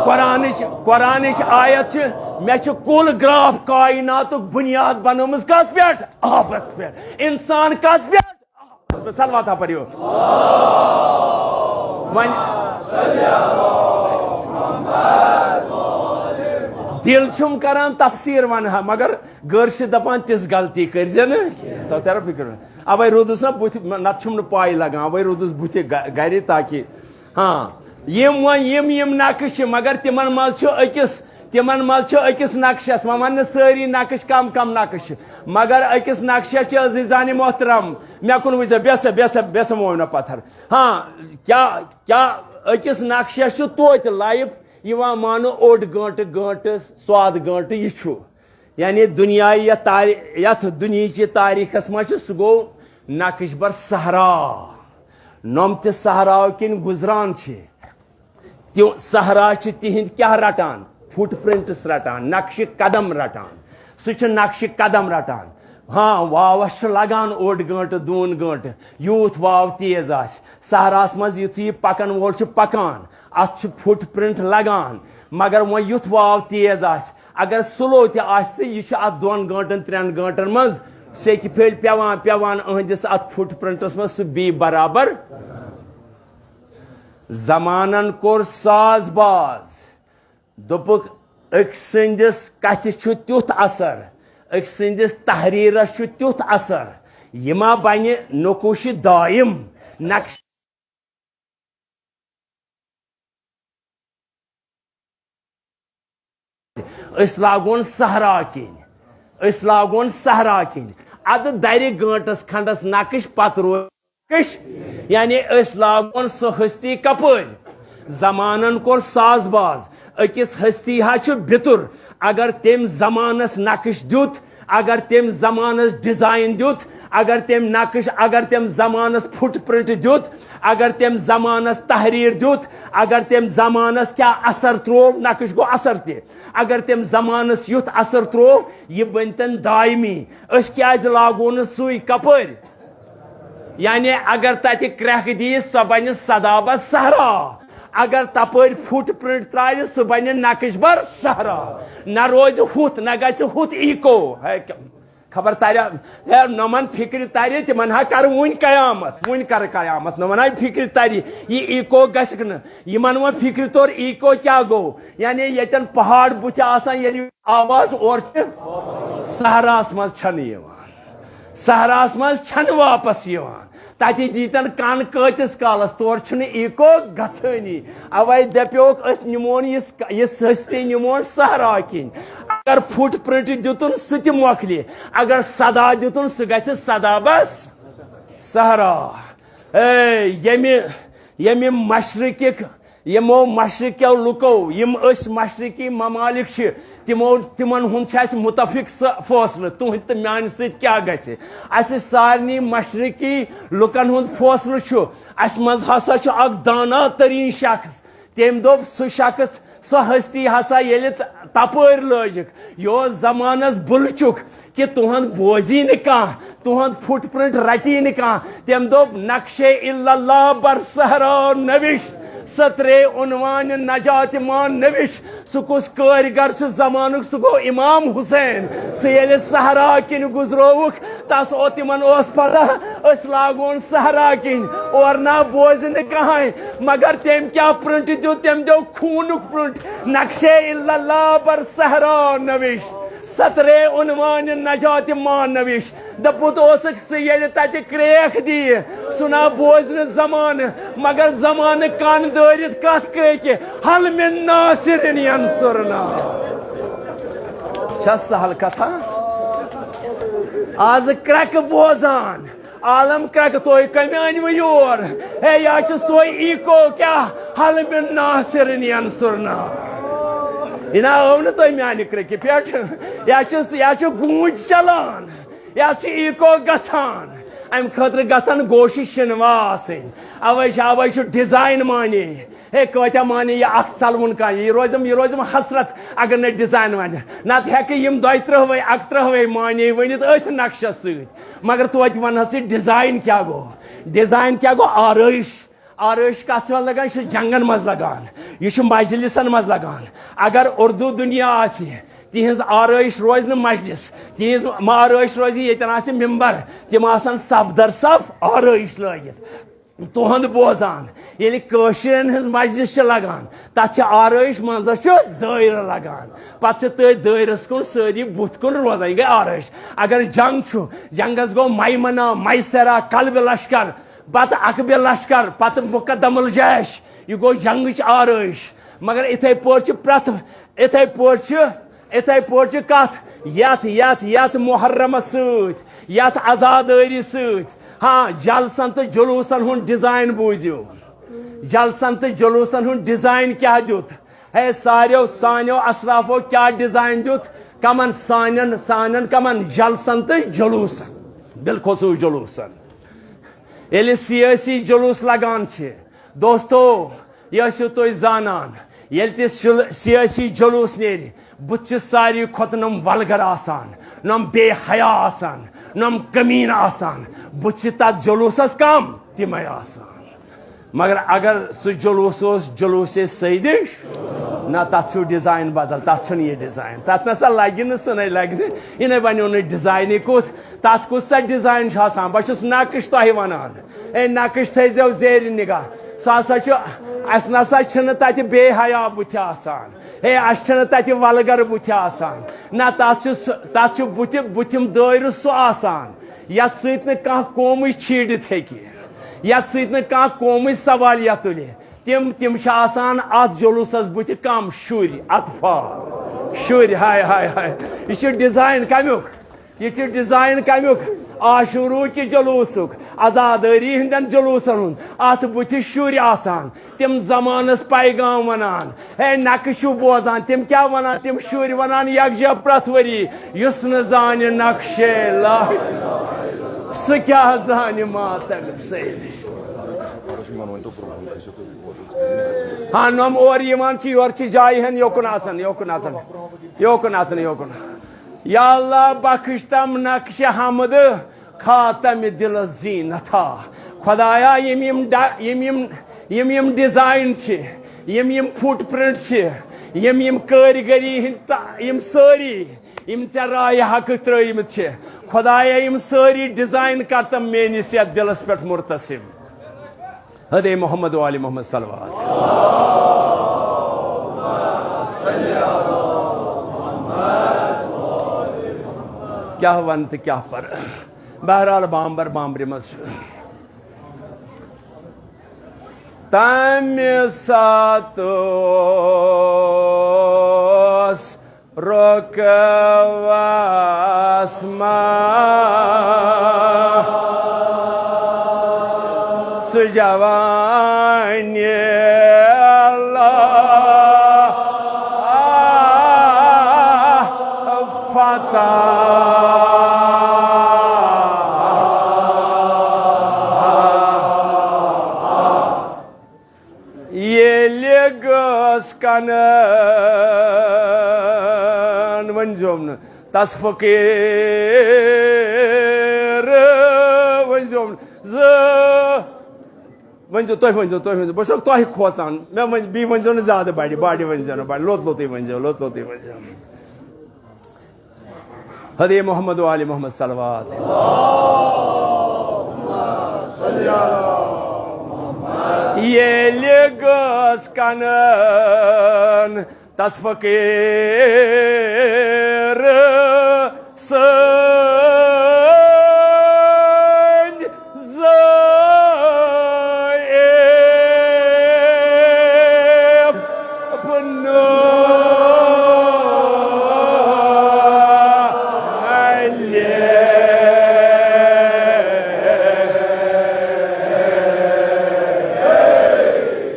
قرآنٕچ قرآنٕچ آیت چھِ، مےٚ چھِ کُل گراف کائناتُک بُنیاد بنٲومٕژ کتھ پٮ۪ٹھ؟ آبس پٮ۪ٹھ۔ انسان کتھ پٮ۪ٹھ؟ آبس پٮ۪ٹھ۔ صلوات ہا پٔرِو۔ وۄنۍ دِل چھُم کران تفسیٖر ونہٕ ہا، مگر گٔر چھِ دپان تِژھ غلطی کٔرۍ زِ نہٕ۔ تو ترو فکر۔ اوے روٗدُس نہ بُتھِ، نتہٕ چھُم نہٕ پاے لگان، اوے روٗدُس بُتھِ گ-، گرِ تاکہِ ہاں، یِم وۄنۍ یِم یِم نقش چھِ، مگر تِمن منٛز چھُ أکِس تِمن منٛز چھُ أکِس نقشس، وۄنۍ ونہٕ نہٕ سٲری نقش، کم کم نقش چھِ، مگر أکِس نقشس چھِ عزیزانِ محترم، مےٚ کُن وٕچھ زِ، بیٚہہ سا، بیٚہہ سا، بیٚہہ سا، مےٚ ووٚن نہ پتھر۔ ہاں، کیٛاہ کیٛاہ أکِس نقشس چھُ توتہِ لایف یِوان ماننہٕ اوٚڑ گٲنٹہٕ، گٲنٹہٕ، سواد گٲنٹہٕ، یہِ چھُ۔ یعنی دُنیا یتھ تاری-، یتھ دُنیہٕچہِ تاریخس منٛز چھُ، سُہ گوٚو نقش بر صحرا۔ نۄم تہِ صحراو کِنۍ گُزران چھِ۔ تِم صحرا چھِ تِہنٛدۍ کیٛاہ رٹان؟ فُٹ پرنٹس رٹان، نقش قدم رٹان۔ سُہ چھُ نقش قدم رٹان۔ ہاں، واوس چھُ لگان اوٚڑ گٲنٹہٕ، دوٗن گٲنٹہٕ، یوٗت واو تیز آسہِ۔ صحراہس منٛز یُتھُے یہِ پکن وول چھُ پکان، اتھ چھُ فُٹ پرنٹ لگان۔ مگر وۄنۍ یُتھ واو تیز آسہِ، اگر سلو تہِ آسہِ، یہِ چھُ اتھ دۄن گٲنٹن، ترٛٮ۪ن گٲنٹن منٛز سیٚکہِ پھٔلۍ پٮ۪وان پٮ۪وان أہنٛدِس اتھ فُٹ پرنٹس منٛز سُہ بی برابر۔ زمانن کوٚر ساز باز، دوٚپُکھ، أکۍ سٕنٛدِس کتھِ چھُ تیُتھ اثر، أکۍ سٕنٛدِس تحریرس چھُ تیُتھ اثر، یہِ ما بنہِ نقوش دائم، نقش۔ أسۍ لاگون صحرا کِنۍ، أسۍ لاگون صحرا کِنۍ۔ ادٕ درِ گٲنٹس کھنڈس نقش، پتہٕ روزِ نقش۔ یعنی أسۍ لاگون سۄ ہستی کپٲرۍ؟ زمانن کوٚر ساز باز۔ أکِس ہستی ہا چھُ بِتُر۔ اگر تٔمۍ زمانس نقش دیُت، اگر تٔمۍ زمانس ڈیزائن دیُت، اگر تٔمۍ نقش، اگر تٔمۍ زمانس فٹ پرنٹ دیُت، اگر تٔمۍ زمانس تحریر دیُت، اگر تٔمۍ زمانس کیٛاہ اثر تروو، نقش گوٚو اثر تہِ۔ اگر تٔمۍ زمانس یُتھ اثر تروو، یہِ بٔنتن دائمی۔ أسۍ کیٛازِ لاگو نہٕ سُے؟ کپٲرۍ؟ یعنی اگر تتہِ کرٛٮ۪کھ دِیہِ، سۄ بنہِ سدا بہ صحرا۔ اگر تپٲرۍ فٹ پرنٹ ترٛاوِ، سُہ بنہِ نقش بر صحرا۔ نہ روزِ ہُتھ، نہ گژھِ ہُتھ ایکو۔ ہے، خبر ترِ، ہے، نۄمن فکرِ ترِ، تِمن ہا کرٕ وُنۍ قیامت، وُنۍ کرٕ قیامت، نۄمن ہا فکرِ ترِ، یہِ ایکو گژھِ نہٕ۔ یِمن وۄنۍ فکرِ توٚر ایکو کیٛاہ گوٚو؟ یعنی ییٚتٮ۪ن پہاڑ بُتھِ آسان، ییٚلہِ آواز اورٕ چھِ صحراہس منٛز چھنہٕ یِوان، صحراہس منٛز چھنہٕ واپس یِوان۔ تتہِ دیٖتن کن کۭتِس کالس، تورٕ چھُنہٕ ایکو گژھٲنی۔ اوے دپیوکھ، أسۍ نِمون یہِ س-، یہِ سستی نِمون صحرا کِنۍ۔ اگر فٹ پرنٹ دیُتُن، سُہ تہِ مۄکلہِ۔ اگر صدا دیُتُن، سُہ گژھِ سدا بس صحرا۔ اے، ییٚمہِ، ییٚمہِ مشرقٕکۍ یِمو مشرقیو لُکو، یِم أسۍ مشرقی ممالک چھِ، تِمو، تِمن ہُنٛد چھُ اَسہِ مُتفِق سُہ فٲصلہٕ، تُہنٛدِ تہٕ میانہِ سۭتۍ کیٛاہ گژھِ؟ اَسہِ سارنٕے مشرقی لُکن ہُنٛد فٲصلہٕ چھُ، اَسہِ منٛز ہسا چھُ اکھ دانا تریٖن شخص۔ تٔمۍ دوٚپ، سُہ شخص، سۄ ہستی ہسا ییٚلہِ ت-، تپٲرۍ لٲجِکھ، یہِ اوس زمانس بُلچُک، کہِ تُہُنٛد بوزی نہٕ کانٛہہ، تُہُنٛد فٹ پرنٹ رٹی نہٕ کانٛہہ۔ تٔمۍ دوٚپ، نقشے الا اللہ بر صحرا نوشت، سترے عنوان نجات مان نوشت۔ سُہ کُس کٲرۍگر چھُ زمانُک؟ سُہ گوٚو امام حسین۔ سُہ ییٚلہِ صحرا کِنۍ گُزرووُکھ، تس او-، تِمن اوس پتہ، أسۍ لاگون صحرا کِنۍ، اورٕ نہ بوزِ نہٕ کٕہٕنۍ۔ مگر تٔمۍ کیٛاہ پرنٹ دیُت؟ تٔمۍ دیُت خوٗنُک پرنٹ، نقشے الا اللہ بر صحرا نوشت، سترے عنوان نجات مان نوشت۔ دپُت اوسُکھ، سُہ ییٚلہِ تتہِ کرٛیکھ دِیہِ، سُہ نہ بوزِ نہٕ زمانہٕ، مگر زمانہٕ کن دٲرِتھ کتھ کرِ کہِ، "هل من ناصر ینصرنا؟" چھا سہل کتھا؟ آز کرٛٮ۪کہٕ بوزان، عالم کرٛٮ۪کہٕ، تُہۍ کمہِ أنۍوٕ یور؟ ہے، یا چھُ سُے ایکو کیٛاہ، "هل من ناصر ینصرنا؟" یہِ نا آو نہٕ تۄہہِ میانہِ کرٛٮ۪کہِ پٮ۪ٹھ۔ یا چھُ، یا چھُ گوٗنج چلان، یا چھُ ایکو گژھان۔ امہِ خٲطرٕ گژھن گوشہِ شِنوا آسٕنۍ۔ اوے چھُ، اوے چھُ ڈیزائن معنی۔ ہے، کۭتیاہ معنی یہِ اکھ ژلوُن کانٛہہ، یہِ روزم، یہِ روزم حسرت اگر نہٕ ڈیزائن ونہِ۔ نتہٕ ہیٚکہِ یِم دۄیہِ ترٕٛہوے، اکہٕ ترٕٛہوے معنی ؤنِتھ أتھۍ نقشس سۭتۍ۔ مگر توتہِ ونہس یہِ ڈیزائن کیٛاہ گوٚو؟ ڈیزائن کیٛاہ گوٚو؟ آرٲیش۔ آرٲیِش کَتھ چھِ لَگان؟ یہِ چھِ جنٛگَن منٛز لَگان، یہِ چھِ مجلِسَن منٛز لَگان۔ اگر اُردو دُنیا آسہِ، تِہِنٛز آرٲیِش روزِ نہٕ مجلِس، تِہِنٛز آرٲیِش روزِ ییٚتٮ۪ن آسہِ مِمبر، تِم آسَن صف در صف آرٲیِش لٲگِتھ، تُہُنٛد بوزان۔ ییٚلہِ کٲشرٮ۪ن ہٕنٛز مجلِس چھِ لَگان، تَتھ چھِ آرٲیِش، منٛزَس چھُ دٲیرٕ لَگان، پَتہٕ چھِ تٔتھۍ دٲیرَس کُن سٲری بُتھ کُن روزان، یہِ گٔے آرٲیِش۔ اگر جنٛگ چھُ، جنٛگَس گوٚو میمنہ، میسرہ، قلبِ لشکر، پتہٕ اکبِ لشکر، پتہٕ مقدم الجیش۔ یہِ گوٚو جنگٕچ آرٲیِش۔ مگر اِتھَے پٲٹھۍ چھِ پرٛٮ۪تھ، اِتھَے پٲٹھۍ چھِ، اِتھَے پٲٹھۍ چھِ کَتھ یَتھ، یَتھ، یَتھ محرمس سۭتۍ، یَتھ عزادٲری سۭتۍ۔ ہاں، جلسن تہٕ جلوٗسن ہُنٛد ڈیزائن بوٗزِو۔ جلسن تہٕ جلوٗسن ہُنٛد ڈیزائن کیٛاہ دیُت؟ ہے سارویو سانیو اسلافو کیٛاہ ڈیزائن دیُت؟ کمن سانٮ۪ن، سانٮ۪ن کمن جلسن تہٕ جلوٗسن؟ بالخصوص جلوٗسن۔ ییٚلہِ سیٲسی جلوٗس لگان چھِ، دوستو، یہِ ٲسِو تُہۍ زانان، ییٚلہِ تہِ سل-، سیٲسی جلوٗس نیرِ، بُتھِ چھِ ساروی کھۄتہٕ نۄم ولگر آسان، نۄم بے حیا آسان، نۄم کمیٖن آسان۔ بُتھِ چھِ تتھ جلوٗسس کم تِمے آسان۔ مگر اگر سُہ جلوٗس اوس جلوٗسِ سیدِش، نہ، تتھ چھُ ڈیزائن بدل، تتھ چھُنہٕ یہِ ڈیزائن، تتھ نسا لگہِ نہٕ، سُہ نے لگہِ نہٕ، یہِ نے بنیو نہٕ ڈیزائنٕے کُتھ۔ تتھ کُس سا ڈیزائن چھُ آسان؟ بہٕ چھُس نقٕش تۄہہِ ونان۔ اے نقٕش تھٲیزیو زیرِ نگاہ۔ سُہ ہسا چھُ، اسہِ نسا چھِنہٕ تتہِ بے حیا بُتھِ آسان۔ ہے، اسہِ چھِنہٕ تتہِ ولگر بُتھِ آسان۔ نہ، تتھ چھُ سُہ، تتھ چھُ بُتھِ، بُتھِم دٲیرٕ سُہ آسان، یتھ سۭتۍ نہٕ کانٛہہ قومٕے چھیٖڈِتھ ہیٚکہِ، یتھ سۭتۍ نہٕ کانٛہہ قومٕے سوالیہ تُلہِ۔ تِم، تِم چھِ آسان اتھ جلوٗسس بُتھِ کم؟ شُرۍ، اطفال، شُرۍ۔ ہاے، ہاے، ہاے۔ یہِ چھُ ڈیزائن کمیُک؟ یہِ چھُ ڈیزائن کمیُک؟ عاشوروٗ کہِ جلوٗسُک، عزادٲری ہٕنٛدٮ۪ن جلوٗسن ہُنٛد۔ اتھ بُتھِ شُرۍ آسان، تِم زمانس پیغام ونان۔ ہے، نقشہٕ چھُو بوزان، تِم کیٛاہ ونان؟ تِم شُرۍ ونان یکجا پرٛٮ۪تھ ؤری، یُس نہٕ زانہِ نقشے لا، سُہ کیٛاہ زانہِ ماتم سیدِش۔ ہاں، نۄم اورٕ یِوان چھِ، یورٕ چھِ جایہِ ہن، یوکُن اژان، یوکُن اژان، یوکُن اژان، یوکُن۔ یا اللہ، بخش تم نقش حمد خاتم دل زینتھا۔ خدایا، یِم یِم ڈ-، یِم یِم، یِم یِم ڈیزائن چھِ، یِم یِم فُٹ پرنٹ چھِ، یِم یِم کٲرِگٔری ہٕنٛدۍ تا-، یِم سٲری یِم ژےٚ رایہِ حقٕکۍ ترٛٲومٕتۍ چھِ، خدایا، یِم سٲری ڈیزائن کر تم میٲنِس یتھ دلس پٮ۪ٹھ مرتسم۔ حدے محمد و آل محمد صلوات۔ کیٛاہ ونہٕ تہٕ کیٛاہ پرٕ؟ بہرحال، بامبر بامبرِ منٛز چھُ۔ تَمہِ ساتہٕ اوس رۄقبس منٛز سُہ جوانِ اللہ فتح۔ ییٚلہِ گٔژھ کنن، ؤنۍزیوم نہٕ، تس فقیٖر ؤنۍزیوم نہٕ زٕ۔ ؤنۍزیو، تُہۍ ؤنۍزیو، تُہۍ ؤنۍزیو، بہٕ چھُسو تۄہہِ کھوژان، مےٚ ؤنۍ، بیٚیہِ ؤنۍزیو نہٕ زیادٕ بڑِ، بڑِ ؤنۍزیو نہٕ، بڑِ، لوٚت لوٚتٕے ؤنۍزیو، لوٚت لوٚتٕے ؤنۍزیو۔ حدے محمد و آل محمد صلوات۔ ییٚلہِ گٔژھ کنن تس فقیٖر سٕنٛدۍ ضعیف پنہٕ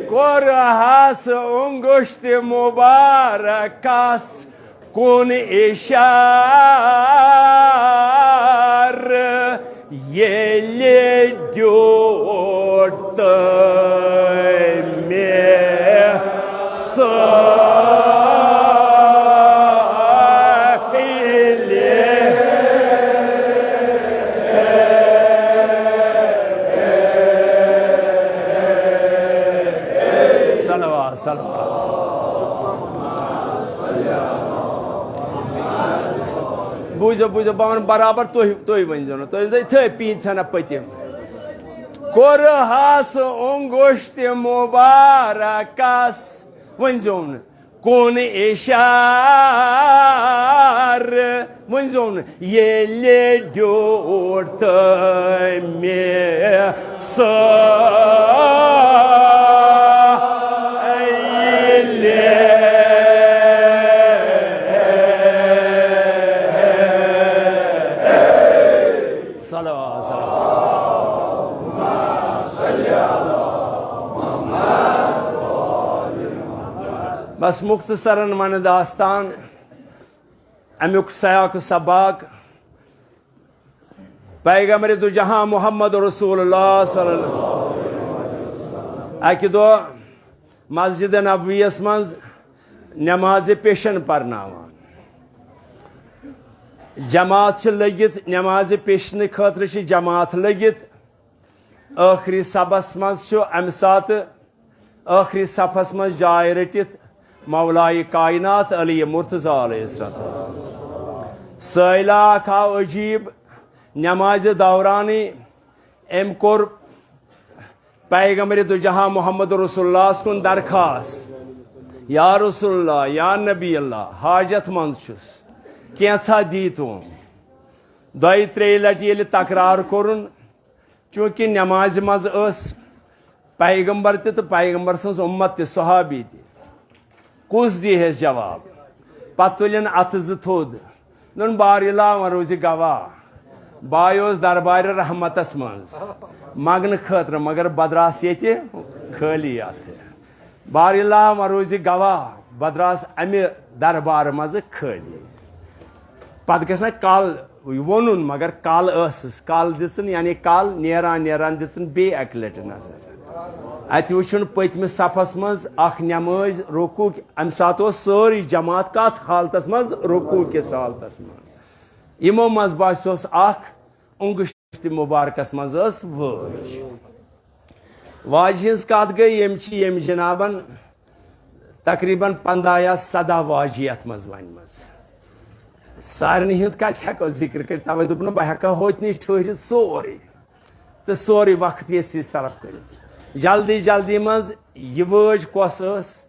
کوٚرہس انگشت مبارکس کُن اِشارٕ ییٚلہِ دیُت تٔمۍ مےٚ سُہ۔ صلوات۔ بوٗزِو، بوٗزِو، بہٕ وَنہٕ برابر، تُہۍ، تُہۍ ؤنۍزیو نہٕ، تُہۍ ؤنۍزیو یِتھَے پینٛژھٮ۪ن نہ پٔتِم۔ کوٚرہَس اوٚنٛگُشتِ مُبارکَس، ؤنۍزیو نہٕ، کُن اِشارٕ، ؤنۍزیو نہٕ، ییٚلہِ ڈیوٗٹھ تٔمۍ سٲیلہِ۔ صلوات، صلوات۔ بس مختصراً ونہٕ داستان۔ امیُک سیاق و سباق، پیغمبر دو جہاں محمد رسول اللہ صلی اللہ علیہ وسلم اکہِ دۄہ مسجد نبویس منٛز نمازِ پیشن پرناوان۔ جماعت چھِ لٔگِتھ، نمازِ پیشنہٕ خٲطرٕ چھِ جماعت لٔگِتھ۔ ٲخری صفس منٛز چھُ امہِ ساتہٕ ٲخری صفس منٛز جاے رٔٹِتھ مولائے کائنات علی مرتضیٰ علیہ السلام۔ سٲیلہ اکھ آو عجیب، نمازِ دورانٕے أمۍ کوٚر پیغمبر دو جہاں محمد رسول اللہ کُن درخواست، یا رسول اللہ، یا نبی اللہ، حاجت منٛد چھُس، کینٛژھا دیٖتون۔ دۄیہِ ترٛیٚیہِ لٹہِ ییٚلہِ تکرار کوٚرُن، چونکہ نمازِ منٛز ٲس پیغمبر تہِ تہٕ پیغمبر سٕنٛز اُمت تہِ، صحابی تہِ۔ کُس دی ہیس جواب؟ پتہٕ تُلِن اتھٕ زٕ تھوٚد۔ دوٚپُن، بار الہ وۄنۍ روزِ گواہ۔ بایہِ اوس دربارِ رحمتس منٛز منگنہٕ خٲطرٕ، مگر بہٕ دراس ییٚتہِ خٲلی اتھٕ۔ بار الہ وۄنۍ روزِ گواہ، بہٕ دراس امہِ دربارٕ منٛزٕ خٲلی۔ پتہٕ گژھِ نہ کل وونُن، مگر کل ٲسٕس، کل دِژٕن، یعنی کل نیران نیران دِژٕن بیٚیہِ اکہِ لٹہِ نظر۔ اتہِ وٕچھُن پٔتمِس صفس منٛز اکھ نمٲز رکوع، امہِ ساتہٕ اوس سٲرٕے جماعت کتھ حالتس منٛز؟ رکوع کِس حالتس منٛز۔ یِمو منٛز باسیوس اکھ، اونگُشتِ مبارکس منٛز ٲس وٲج۔ واجہِ ہٕنٛز کتھ گٔے، ییٚمۍ چھِ، ییٚمۍ جنابن تقریباً پنٛداہ یا سداہ واجہِ یتھ منٛز ونہِ منٛز۔ سارنٕے ہُنٛد کتہِ ہٮ۪کو ذکر کٔرِتھ، توے دوٚپ نہٕ بہٕ ہٮ۪کہٕ ہوتہِ نِش ٹھہرِتھ سورُے تہٕ سورُے وقت ییٚژھِ صرف کٔرِتھ۔ جلدی جلدی منٛز یہِ وٲج کۄس ٲس؟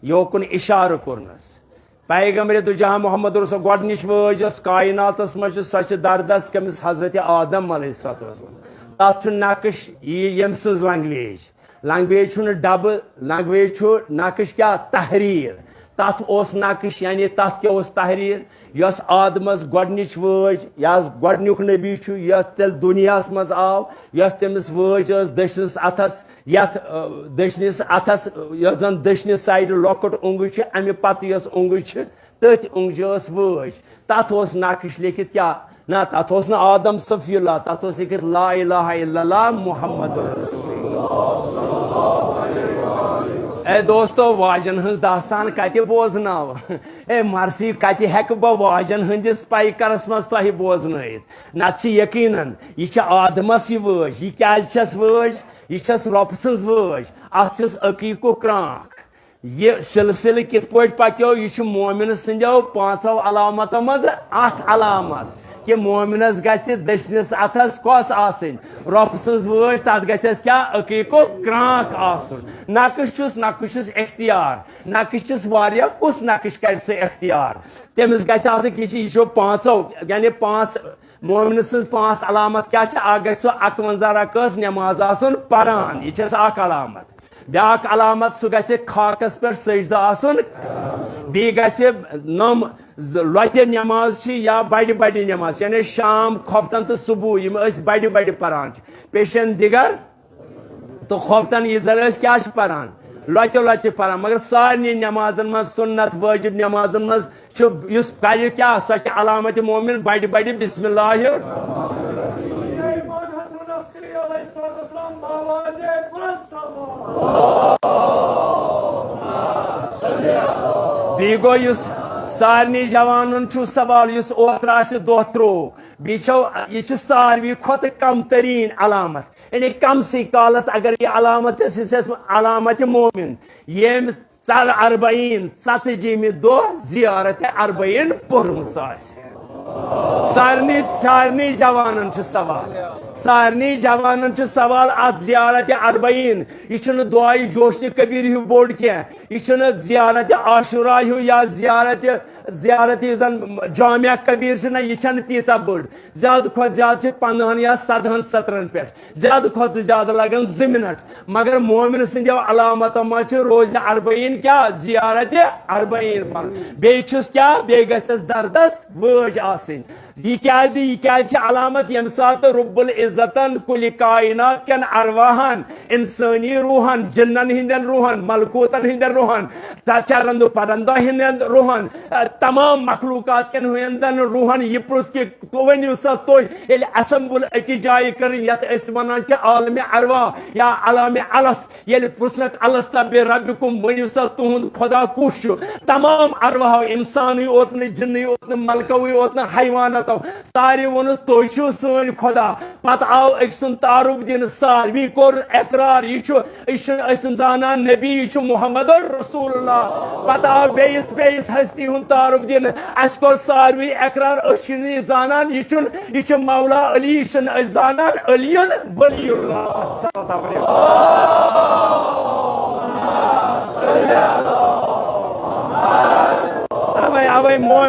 یوکُن اشارٕ کوٚرنس۔ پیغمبر دو جہاں محمد رسول گۄڈنِچ وٲج یۄس کائناتس منٛز چھِ، سۄ چھِ دردس کٔمِس؟ حضرت آدم علیہ السلام۔ تتھ چھُ نقش، یہِ ییٚمۍ سٕنٛز لنگویج۔ لنگویج چھُنہٕ ڈبہٕ، لنگویج چھُ نقش کیٛاہ؟ تحریر۔ تتھ اوس نقش، یعنی تتھ کیٛاہ اوس تحریر؟ یۄس آدمس گۄڈنِچ وٲج، یۄس گۄڈنیُک نبی چھُ، یۄس تیٚلہِ دُنیاہس منٛز آو، یۄس تٔمِس وٲج ٲس دٔچھنِس اتھس، یتھ، آ، دٔچھنِس اتھس، یۄس زن دٔچھنہِ سایڈٕ لۄکُٹ اونگُج چھِ، امہِ پتہٕ یۄس اونگُج چھِ، تٔتھۍ اونگجہِ ٲس وٲج۔ تتھ اوس نقش لیکھِتھ کیٛاہ؟ نہ، تتھ اوس نہٕ آدم صفی اللہ، تتھ اوس لیکھِتھ لا الہ الا اللہ محمد رسول اللہ۔ اے دوستو، واجن ہٕنٛز داستان کتہِ بوزناو؟ اے مرثی، کتہِ ہیٚکہٕ بہٕ واجن ہٕنٛدِس پیکرس منٛز تۄہہِ بوزنٲیِتھ؟ نتہٕ چھِ یقیناً یہِ چھِ آدمس یہِ وٲج۔ یہِ کیازِ چھس وٲج؟ یہِ چھس رۄبہٕ سٕنٛز وٲج۔ اتھ چھُس عقیٖقُک کرٛانٛکھ۔ یہِ سلسلہٕ کِتھ پٲٹھۍ پکیو؟ یہِ چھُ مومن سٕنٛدیو پانٛژو علامتو منٛز اکھ علامت، کہِ مومنس گژھِ دٔچھنِس اتھس کۄس آسٕنۍ؟ رۄبہٕ سٕنٛز وٲج۔ تتھ گژھٮ۪س کیٛاہ؟ عقیٖقُک کرٛانٛکھ آسُن۔ نقٕش چھُس، نقٕش چھُس اختیار۔ نقٕش چھِس واریاہ، کُس نقٕش کرِ سُہ اختیار؟ تٔمِس گژھِ آسٕنۍ کہِ یہِ چھُ، یہِ چھُ پانٛژو، یعنی پانٛژھ، مومنہٕ سٕنٛز پانٛژھ علامت کیٛاہ چھِ؟ اکھ گژھِ سُہ اکونزہ رکٲژ نٮ۪ماز آسُن پران، یہِ چھَس اکھ علامت۔ بیٛاکھ علامت، سُہ گژھِ خاکس پٮ۪ٹھ سجدٕ آسُن۔ بیٚیہِ گژھِ نۄم ز-، لۄتہِ نٮ۪ماز چھِ یا بڑِ بڑِ نٮ۪ماز، یعنی شام، خۄفتن تہٕ صبح، یِم أسۍ بڑِ بڑِ پران چھِ۔ پیشن دِگر تہٕ خۄفتن عیٖذن ٲسۍ کیٛاہ چھِ پران؟ لۄتہِ لۄتہِ پران۔ مگر سارنٕے نٮ۪مازن منٛز، سُنت وٲجِب نٮ۪مازن منٛز چھُ، یُس کرِ کیٛاہ؟ سۄ چھِ علامت مومن، بڑِ بڑِ بسم اللہ الرحمن الرحیم۔ امام حسن عسکری علیہ الصلوۃ والسلام باواز بلند صلوات۔ بیٚیہِ گوٚو یُس سارنٕے جوانن چھُ سوال، یُس اوترٕ آسہِ دۄہ ترٛوو، بیٚیہِ چھو، یہِ چھِ ساروی کھۄتہٕ کم تریٖن علامت۔ یعنی کمسٕے کالس اگر یہِ علامت چھِ، یہِ چھِ علامت مومن۔ ییٚمۍ ژر اربعین، ژتجیمہِ دۄہ زیارت اربعین پٔرمٕژ آسہِ۔ سارنٕے، سارنٕے جوانن چھُ سوال، سارنٕے جوانن چھُ سوال اتھ زیارت اربعین۔ یہِ چھُنہٕ دعائے جوشن کبیر ہیوٗ بوٚڑ کینٛہہ، یہِ چھُنہٕ زیارت عاشورا ہیوٗ یا زیارت، زیارت یُس زن جامع کبیر چھِ نہ، یہِ چھَنہٕ تیٖژاہ بٔڑ۔ زیادٕ کھۄتہٕ زیادٕ چھِ پندہن یا سدہن سطرن پٮ۪ٹھ، زیادٕ کھۄتہٕ زیادٕ لگن زٕ منٹ۔ مگر مومن سٕنٛدیو علامتو منٛز چھِ روزِ اربعین کیٛاہ؟ زیارت اربعین پرُن۔ بیٚیہِ چھُس کیٛاہ؟ بیٚیہِ گژھٮ۪س دردس وٲج آسٕنۍ۔ یہِ کیٛازِ؟ یہِ کیٛازِ چھِ علامت؟ ییٚمہِ ساتہٕ رب العزتن کُلہِ کائنات کٮ۪ن ارواحن، انسٲنی روحن، جنن ہٕنٛدٮ۪ن روحن، ملکوتن ہٕنٛدٮ۪ن روحن، تہٕ چرندو پرندو ہٕنٛدٮ۪ن روحن، تمام مخلوقات کٮ۪ن ہٕنٛدٮ۪ن روحن یہِ پرُژھ کہِ تُہۍ ؤنِو سا، تُہۍ ییٚلہِ اسمبل أکِس جایہِ کٔرٕن، یتھ أسۍ ونان چھِ عالم ارواح یا عالم الس، ییٚلہِ پرُژھنکھ الست بربکم، ؤنِو سا تُہُنٛد خدا کُس چھُ؟ تمام ارواحو، انسانٕے اوت نہٕ، جنٕے اوت نہٕ، ملکوٕے اوت نہٕ، حیواناتو، سارے ووٚنُس تُہۍ چھِو سٲنۍ خدا۔ پتہٕ آو أکۍ سُنٛد تعارُف دِنہٕ، ساروی کوٚر اقرار، یہِ چھُ، یہِ چھُ أسۍ زانان نبی، یہِ چھُ محمد رسول اللہ۔ پتہٕ آو بیٚیِس، بیٚیِس ہستی ہُنٛد تعارُف دِنہٕ، اَسہِ کوٚر ساروی اقرار، أسۍ چھِنہٕ یہِ زانان، یہِ چھُنہٕ، یہِ چھُ مولا علی، یہِ چھِنہٕ أسۍ زانان، علی ولی اللہ۔ اوے، اوے، مو-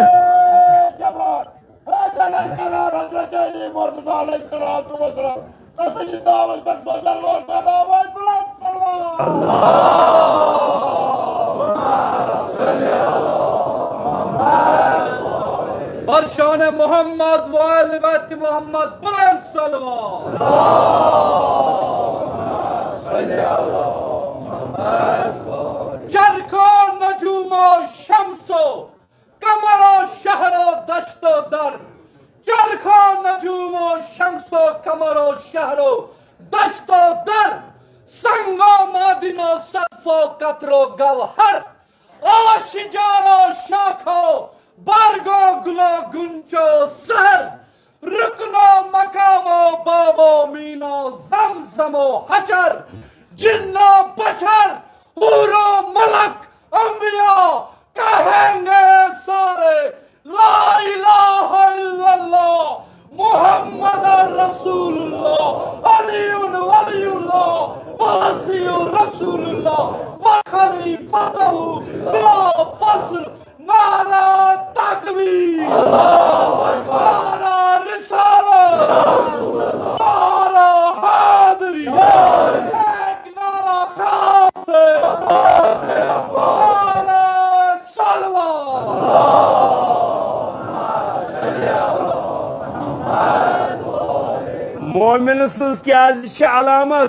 بر شان محمد و آل بیت محمد بلند صلوات۔ چرخ و نجوم و شمس و قمر و شهر و دشت و در، چرخ و نجوم و شمس و قمر و شهر و دشت و در، سنگ و معدن و صدف و قطر و گوهر، آشجار و شاخ و برگ و گل و غنچه و سحر، رکن و مقام و باغ و مینا، زمزم و حجر، جن و بشر، حور و ملک، انبیاء، کہیں گے سارے، لا الہ الا اللہ، محمد رسول اللہ، علی ولی اللہ، وصی رسول اللہ، وخلیفتہ بلا فصل، نعرہ تکبیر، نعرہ رسالت، نعرہ حیدری، ایک نعرہ خاص ہے، نعرہ صلوات۔ مومن سٕنٛز کیٛازِ چھِ علامت؟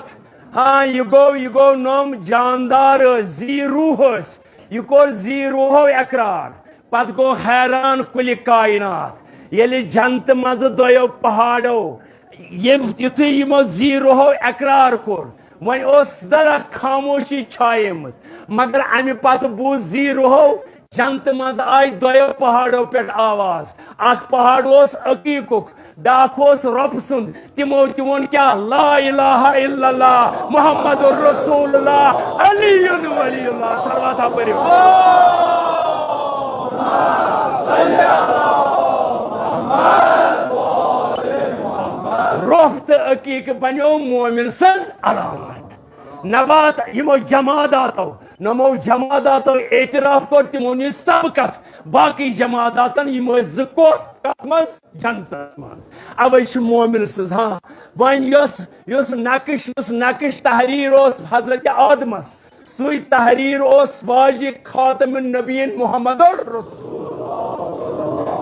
ہاں، یہِ گوٚو، یہِ گوٚو نوٚم جاندار ٲسۍ، زی روح ٲسۍ۔ یہِ کوٚر زی روحو اقرار۔ پتہٕ گوٚو حیران کُلہِ کائنات، ییٚلہِ جنتہٕ منٛزٕ دۄیو پہاڑو ییٚمہِ، یُتھُے یِمو زی روحو اقرار کوٚر، وۄنۍ اوس ذرا خاموشی چھاییمٕژ، مگر امہِ پتہٕ بوٗز زی روحو جنتہٕ منٛز آیہِ دۄیو پہاڑو پٮ۪ٹھ آواز۔ اکھ پہاڑ اوس عقیقُک، بیاکھ اوس رۄب سُنٛد۔ تِمو تہِ ووٚن کیٛاہ؟ لا الہ الا اللہ محمد رسول اللہ علی ولی اللہ۔ صلوات پٔرِو۔ روح تہٕ عقیقہٕ بنیو مومن سٕنٛز علامت۔ نبات یِمو جماداتو، نمو جماداتو اعتراف کوٚر، تِمو نی سبقت باقٕے جماداتن، یِم ٲسۍ زٕ کوٹھ کتھ منٛز؟ جنتس منٛز۔ اوے چھُ مومن سٕنٛز، ہاں، وۄنۍ یۄس، یُس نقش، یُس نقش تحریر اوس حضرت آدمس، سُے تحریر اوس واجہِ خاتم النبیین محمد رسول۔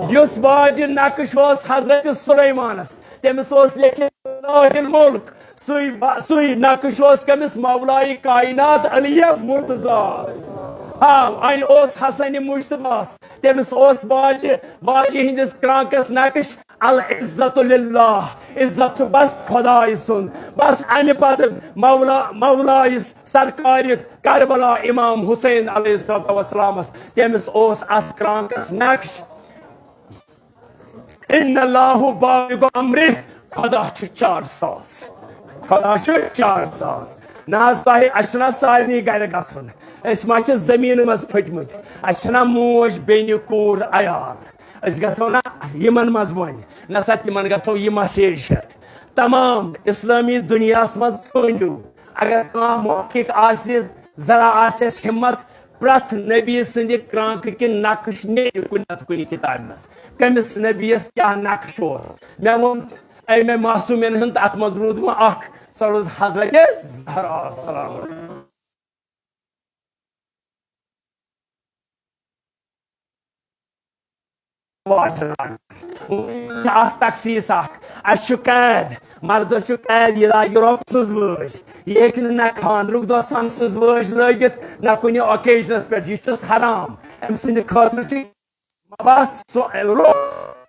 یُس واجہِ نقش اوس حضرت سلیمانس، تٔمِس اوس لیکھِتھ تاج الملک۔ سُے با-، سُے نقش اوس کٔمِس؟ مولائے کائنات علی مرتضیٰ۔ ہاں، وۄنۍ اوس حسن مجتبیٰ ہس، تٔمِس اوس واجہِ، واجہِ ہٕنٛدِس کرٛانٛکس نقش العزت للہ، عزت چھُ بس خدایہِ سُنٛد۔ بس امہِ پتہٕ مولا، مولایہِ سرکارِ کربلا امام حسین علیہ الصلوۃ والسلامس، تٔمِس اوس اتھ کرٛانٛکس نقش۔ ان اللہ بالغ امرہ، خدا چھُ چار ساز، خدا چھُ چار ساز۔ نہ حظ تۄہہِ، اَسہِ چھُنہ سارنٕے گرِ گژھُن، أسۍ ما چھِ زٔمیٖنہِ منٛز پھٔٹمٕتۍ؟ اَسہِ چھَنا موج، بیٚنہِ، کوٗر، عیال؟ أسۍ گژھو نا یِمن منٛز وۄنۍ؟ نہ سا، تِمن گژھو یہِ مسیج ہٮ۪تھ۔ تمام اسلٲمی دُنیاہس منٛز ژھٲنٛڈِو، اگر کانٛہہ محقق آسہِ، ذرا آسٮ۪س ہمت، پرٛٮ۪تھ نبی سٕنٛدِ کرٛانٛکہٕ کہِ نقش نیرِ کُنہِ نتہٕ کُنہِ کتابہِ منٛز۔ کٔمِس نبیَس کیٛاہ نقش اوس؟ مےٚ ووٚن، أمۍ معصومین ہُنٛد، اتھ منٛز روٗد وۄنۍ اکھ، سۄ روٗز حضرت زہرا، السلام علیکم۔ واٹر۔ چھِ اکھ تخصیص اکھ۔ اَسہِ چھُ قید، مردس چھُ قید، یہِ لاگہِ رۄب سٕنٛز وٲج۔ یہِ ہیٚکہِ نہٕ نہ خانٛدرُک دۄہ سۄنہٕ سٕنٛز وٲج لٲگِتھ، نہ کُنہِ اوکیجنس پٮ۪ٹھ۔ یہِ چھُس حرام۔ أمۍ سٕنٛدِ خٲطرٕ چھُ بس سۄ-، رو-،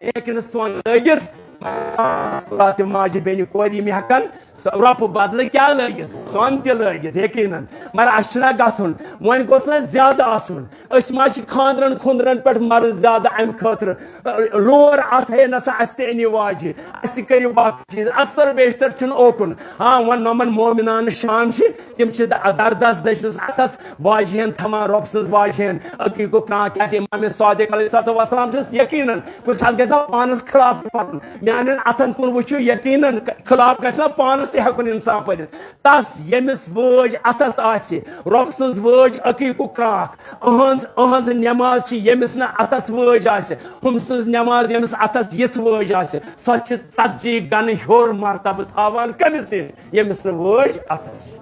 ہیٚکہِ نہٕ سۄن لٲگِتھ، مگر صورت ماجہِ بیٚنہِ کورِ یِم ہٮ۪کن سۄ رۄپہٕ بدلہٕ کیٛاہ لٲگِتھ؟ سۄن تہِ لٲگِتھ، یقیٖنن۔ مگر اَسہِ چھُنہ گژھُن، وۄنۍ گوٚژھ نہ زیادٕ آسُن۔ أسۍ ما چھِ خانٛدرن خُنٛدرن پٮ۪ٹھ مرٕد زیادٕ اَمہِ خٲطرٕ؟ لور اَتھ ہے نہ سا اَسہِ تہِ أنِو واجہِ، اَسہِ تہِ کٔرِو باقٕے چیٖز۔ اکثر بیشتر چھُنہٕ اوکُن۔ ہاں، وۄنۍ نۄمن مومنانہٕ شان چھِ، تِم چھِ د-، دردس دٔچھنِس اَتھس واجہِ ہن تھاوان، رۄب سٕنٛز واجہِ ہن، عقیٖقُک ناو، کیٛازِ امام صادق علیہ الصلوۃ والسلام چھُس یقیٖنن کُنہِ ساتہٕ گژھِ نا پانس خلاف تہِ پَرُن۔ میانٮ۪ن اَتھن کُن وٕچھِو، یقیٖنن خلاف گژھِ نا پانس تہِ ہٮ۪کُن اِنسان پٔرِتھ۔ تس ییٚمِس وٲج اَتھس آسہِ، رۄب سٕنٛز وٲج عقیٖقُک کرٛاکھ، أہنٛز، أہنٛز نٮ۪ماز چھِ ییٚمِس نہٕ اَتھس وٲج آسہِ، ہُم سٕنٛز نٮ۪ماز ییٚمِس اَتھس یِژھ وٲج آسہِ، سۄ چھِ ژتجی گنہٕ ہیوٚر مرتبہٕ تھاوان۔ کٔمِس نِش؟ ییٚمِس نہٕ وٲج اَتھس۔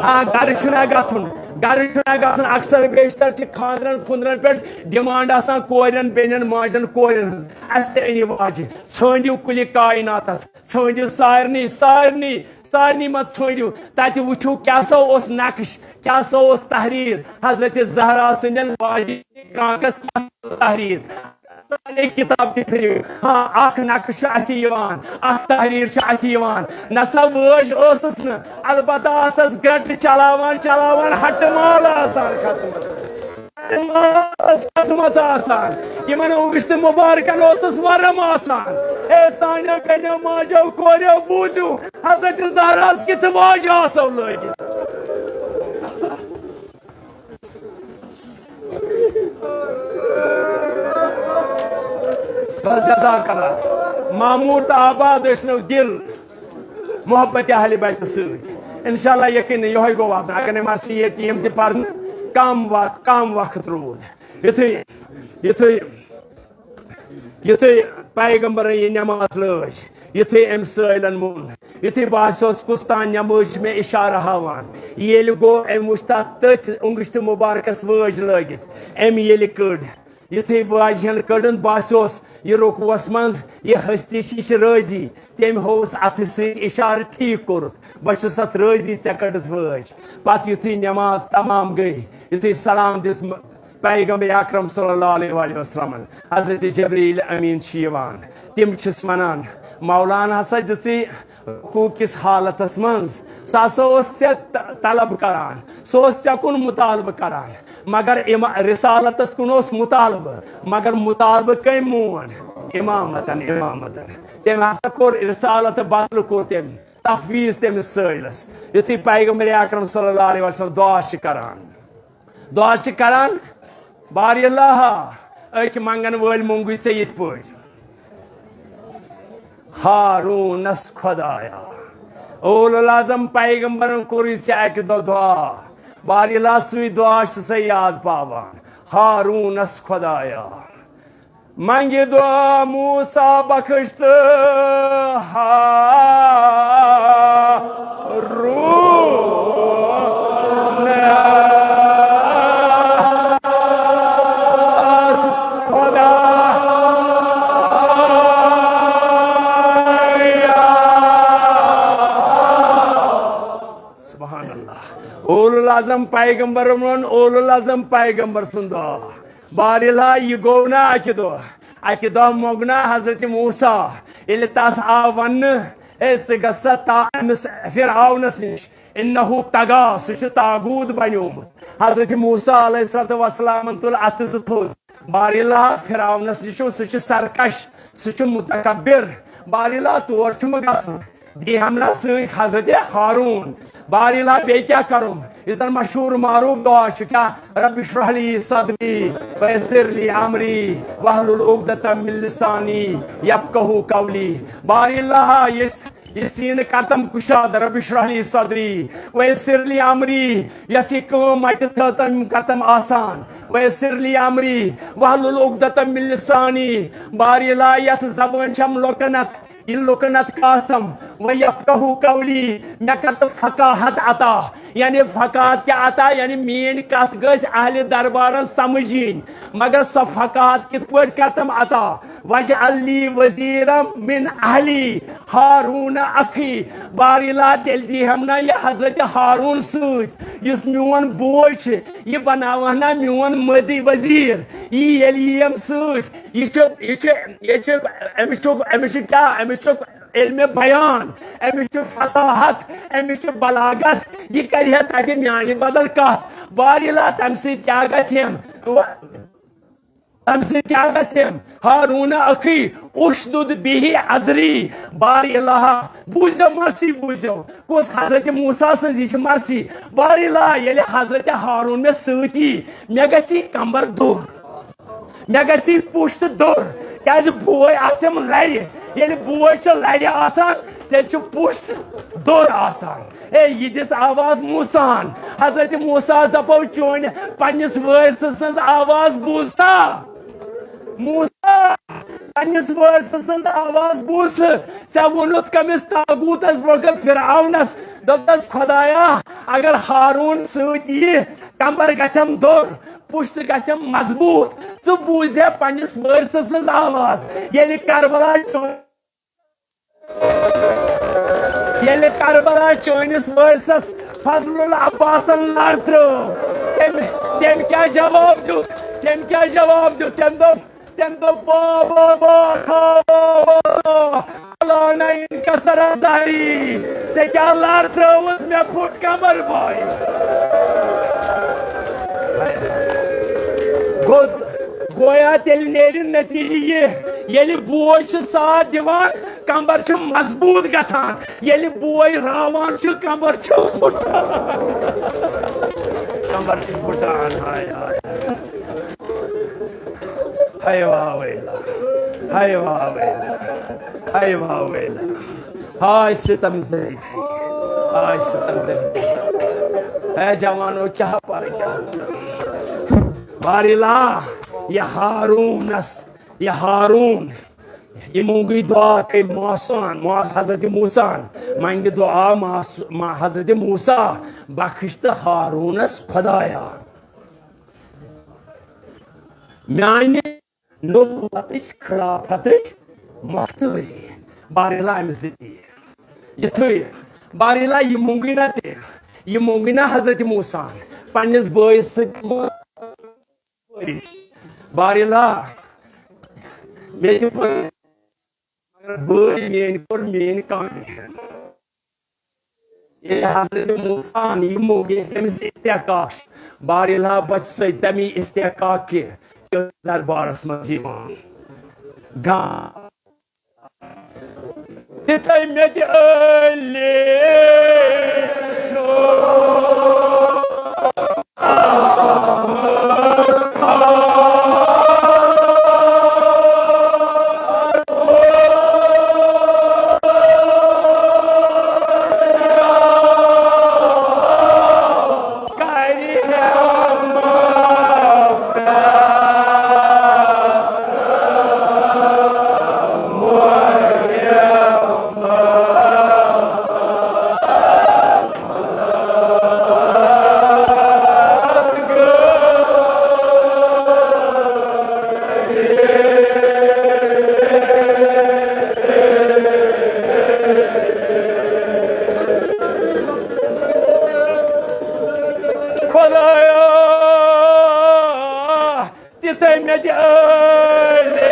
آ، گرٕ چھُنہ گژھُن، گرٕ چھُنہ گژھُن۔ اکثر بیشتر چھِ خانٛدرن خُنٛدرن پٮ۪ٹھ ڈیمانڈ آسان کورٮ۪ن، بیٚنٮ۪ن، ماجن، کورٮ۪ن ہٕنٛز، اَسہِ تہِ أنِو واجہِ، ژھٲنٛڈِو کُلہِ کائناتس، ژھٲنٛڈِو سارنٕے، سارنٕے، سارنٕے ما ژھٲنٛڈِو، تَتہِ وٕچھِو کیٛاہ سا اوس نقش، کیٛاہ سا اوس تحریر حضرت زہرا سٕنٛدٮ۪ن واجہِ کرٛانٛکس کیٛاہ سا اوس تحریر۔ سارے کِتاب تہِ پھِرِو۔ ہاں، اکھ نقشہٕ چھُ اَتھِ یِوان، اکھ تحریر چھِ اَتھِ یِوان۔ نسا وٲج ٲسٕس نہٕ، البتہ ٲسٕس گرٛٹہٕ چلاوان، چلاوان ہٹہٕ مال آسان کھژمٕژ۔ ہٹہٕ مال ٲس کھژمٕژ آسان۔ یِمن اوٚنٛگج تہٕ مُبارکن اوسُس ورم آسان۔ اے سانیو بیٚنیو ماجیو کوریو، بوٗزِو، حضرت زہراہس کِژھ واجہِ آسو لٲگِتھ۔ بس جزاک اللہ۔ معمور تہٕ آباد ٲسۍ نو دِل محبت اہلِ بیتہٕ سۭتۍ۔ انشاءاللہ یقین یہوے گوٚو واتُن۔ اگر نہٕ مرسی ییٚتہِ یِم تہِ پرنہٕ، کم وق-، کم وقت روٗد۔ یُتھُے، یُتھُے، یُتھُے پیغمبرن یہِ نماز لٲج، یُتھُے أمۍ سٲیلن ووٚن، یُتھُے باسیوس کُس تام نمٲزۍ چھِ مےٚ اِشارٕ ہاوان۔ ییٚلہِ گوٚو، أمۍ وٕچھ تَتھ تٔتھۍ اوٚنٛگٕج تہٕ مُبارکس وٲج لٲگِتھ۔ أمۍ ییٚلہِ کٔڑ، یُتھُے واجہِ ہن کٔڑٕن، باسیوس یہِ رُکوٗعس منٛز، یہِ ہستی چھِ، یہِ چھِ رٲضی۔ تٔمۍ ہووُس اَتھٕ سۭتۍ اِشارٕ، ٹھیٖک کوٚرُتھ، بہٕ چھُس اَتھ رٲضی، ژےٚ کٔڑٕتھ وٲج۔ پتہٕ یُتھُے نماز تمام گٔے، یُتھُے سلام دِژ م-، پیغمبر اکرم صلی اللہ علیہ وآلہ وسلمن، حضرت جبریل امین چھِ یِوان، تِم چھِس ونان، مولانا ہسا دِژٕے رکوع کِس حالتس منٛز، سُہ ہسا اوس ژےٚ ط-، طلب کران، سُہ اوس ژےٚ کُن مطالبہٕ کران، مگر اِما-، رسالتس کُن اوس مطالبہٕ، مگر مطالبہٕ کٔمۍ مون؟ امامتن، امامتن۔ تٔمۍ ہسا کوٚر رسالت بدلہٕ، کوٚر تٔمۍ تفویض تٔمِس سٲیلس۔ یُتھُے پیغمبر اکرم صلی اللہ علیہ وسلم دعا چھِ کران، دعا چھِ کران، باری اللہ، أکۍ منگن وٲلۍ مونگُے ژےٚ یِتھ پٲٹھۍ۔ ہارونس خدایا، اولو العزم پیغمبرن کوٚرُے ژےٚ اکہِ دۄہ دعا۔ باری اللہ، سُے دعا چھُ سا یاد پاوان۔ ہارونس خدایا، منگہِ دعا موسیٰ بخش تہٕ ہارون خدا۔ سبحان اللہ۔ اولو العزم پیغمبر ووٚن، اولو العزم پیغمبر سُنٛد دعا۔ بارِلا، یہِ گوٚو نا اَکہِ دۄہ۔ اَکہِ دۄہ موٚنگ نا حضرت موسیٰ، ییٚلہِ تَس آو وَننہٕ، "اے، ژٕ گژھ سا تا-، أمِس فرعونَس نِش، انہ طغیٰ، سُہ چھُ طاغوت بنیومُت۔" حضرت موسیٰ علیہ الصلوۃ والسلامن تُل اَتھٕ زٕ تھوٚد۔ بارِلا، فرعونَس نِش چھُ، سُہ چھُ سرکش، سُہ چھُ متکبر۔ بارِلا، تور چھُم گژھُن۔ دیہمنا سۭتۍ حضرت ہارون۔ بارِلا بیٚیہِ کیٛاہ کرُن؟ یُس زن مشہوٗر معروٗف دعا چھُ، کیٛاہ؟ رب اشرح لی صدری ویسر لی امری واحلل عقدۃ من لسانی یفقہوا قولی۔ بارِلا، یُس یہِ سیٖنہٕ کتم کُشاد، رب اشرح لی صدری ویسر لی امری، یۄس یہِ کٲم مٹہِ تھٲو تٔمۍ کتم آسان، ویسر لی امری واحلل عقدۃ من لسانی۔ بارِلا، یتھ زبٲنۍ چھم لۄکن اتھ، یہِ لۄکن اتھ کاسم، و یفقہوا قولی، مےٚ کر تہٕ فقاہت عطا۔ یعنی فقاہت کیٛاہ عطا؟ یعنی میٲنۍ کتھ گژھِ اہلِ دربارن سمجھِنۍ، مگر سۄ فقاہت کِتھ پٲٹھۍ کر تِم عطا؟ واجعل لی وزیرا من اہلی ہارون اخی۔ بارِلا، تیٚلہِ دی ہم نا یہِ حضرت ہارون سۭتۍ، یُس میون بوے چھُ، یہِ بناوہنا میون مٔزی وزیٖر۔ یہِ ییٚلہِ یِیم سۭتۍ، یہِ چھُ، یہِ چھُ، یہِ چھُ، أمِس چھُ، أمِس چھُ کیٛاہ؟ أمِس چھُ علمِ بیان، أمِس چھُ فصاحت، أمِس چھُ بلاغت، یہِ کرِ ہا تتہِ میانہِ بدل کتھ۔ بارِلا، تمہِ سۭتۍ کیٛاہ گژھِ ہم؟ تمہِ سۭتۍ کیٛاہ گژھِ؟ ہارون اخی، اشدد بہ ازری۔ بارِلا، بوٗزِو مرثی، بوٗزِو، کُس؟ حضرت موسیٰ سٕنٛز یہِ چھِ مرثی۔ بارِلا، ییٚلہِ حضرت ہارون مےٚ سۭتۍ یی، مےٚ گژھِ یہِ کمبر دوٚر، مےٚ گژھِ یہِ پُشت دوٚر، کیٛازِ بوے آسٮ۪م لرِ۔ ییٚلہِ بوے چھُ لرِ آسان، تیٚلہِ چھُ پُشت دوٚر آسان۔ ہے، یہِ دِژ آواز موسیٰ ہن۔ حضرت موسیٰ ہس دپو، چٲنۍ پننِس وٲرثہٕ سٕنٛز آواز بوٗزتا؟ موسیٰ، پننِس وٲرثہٕ سٕنٛز آواز بوٗز ژٕ۔ ژےٚ ووٚنُتھ کٔمِس؟ طاغوٗتس برونٛہہ کَنہِ، فرعونس۔ دوٚپنس، خۄدایا، اگر ہارون سۭتۍ یی، کمبر گژھٮ۪م دوٚر، پُشت گژھٮ۪م مضبوٗط۔ ژٕ بوٗزِ پننِس وٲرثہٕ سٕنٛز آواز۔ ییٚلہِ کربلا چٲنۍ ییٚلہِ کربلا چٲنِس وٲرثس فضل العباسن لر ترٲو، تٔمۍ، تٔمۍ کیٛاہ جواب دیُت؟ تٔمۍ کیٛاہ جواب دیُت؟ تٔمۍ دوٚپ، تٔمۍ دوٚپ، "وا، وا، وا، کھا، وا، وا، وا، الانا انکسر ظہری، ژےٚ کیٛاہ لر ترٲوٕس؟ مےٚ پھُٹ کمر بۄے۔" گوٚو، گویا تیٚلہِ نیرِ نتیجہٕ یہِ، ییٚلہِ بوے چھُ ساتھ دِوان، کمبر چھُ مضبوٗط گژھان۔ ییٚلہِ بوے راوان چھُ، کمبر چھُ پھُٹان۔ کمبر چھُ پھُٹان۔ ہاے، ہاے، ہاے۔ ہاے واہ ویلا۔ ہاے واہ ویلا۔ ہاے واہ ویلا۔ ہاے ستم ظریفی۔ ہاے ستم ظریفی۔ اے جوانو، کیٛاہ پر، کیٛاہ پر۔ بارِلا، یہِ ہارونس، یہِ ہارون، یہِ مونگٕے دعا کٔمۍ؟ موسیٰ ہن، مو-، حضرت موسیٰ ہن۔ منگہِ دعا ماس-، ما-، حضرت موسیٰ، بخش تہٕ ہارونس خۄدایا۔ میانہِ نبوتٕچ خلافتٕچ مۄختٲری۔ بارِلا، أمِس دِتۍ یہِ۔ یِتھُے بارِلا یہِ مونگٕے نا تہِ، یہِ مونگٕے نا حضرت موسیٰ ہن پننِس بٲیِس سۭتۍ۔ بارِلا، مےٚ تہِ پٔر، مگر بٲے میٲنۍ کوٚر میٲنۍ کامہِ۔ ییٚلہِ حضرت موسیٰ ہن یہِ مونگ، ییٚلہِ تٔمِس استحقاق، بارِلا بچہِ سۭتۍ تَمی استحقاق کہِ دربارس منٛز یِوان۔ گا-، تِتھے مےٚ تہِ ٲلۍ خۄدایا، تِتھے مےٚ تہِ ٲلۍ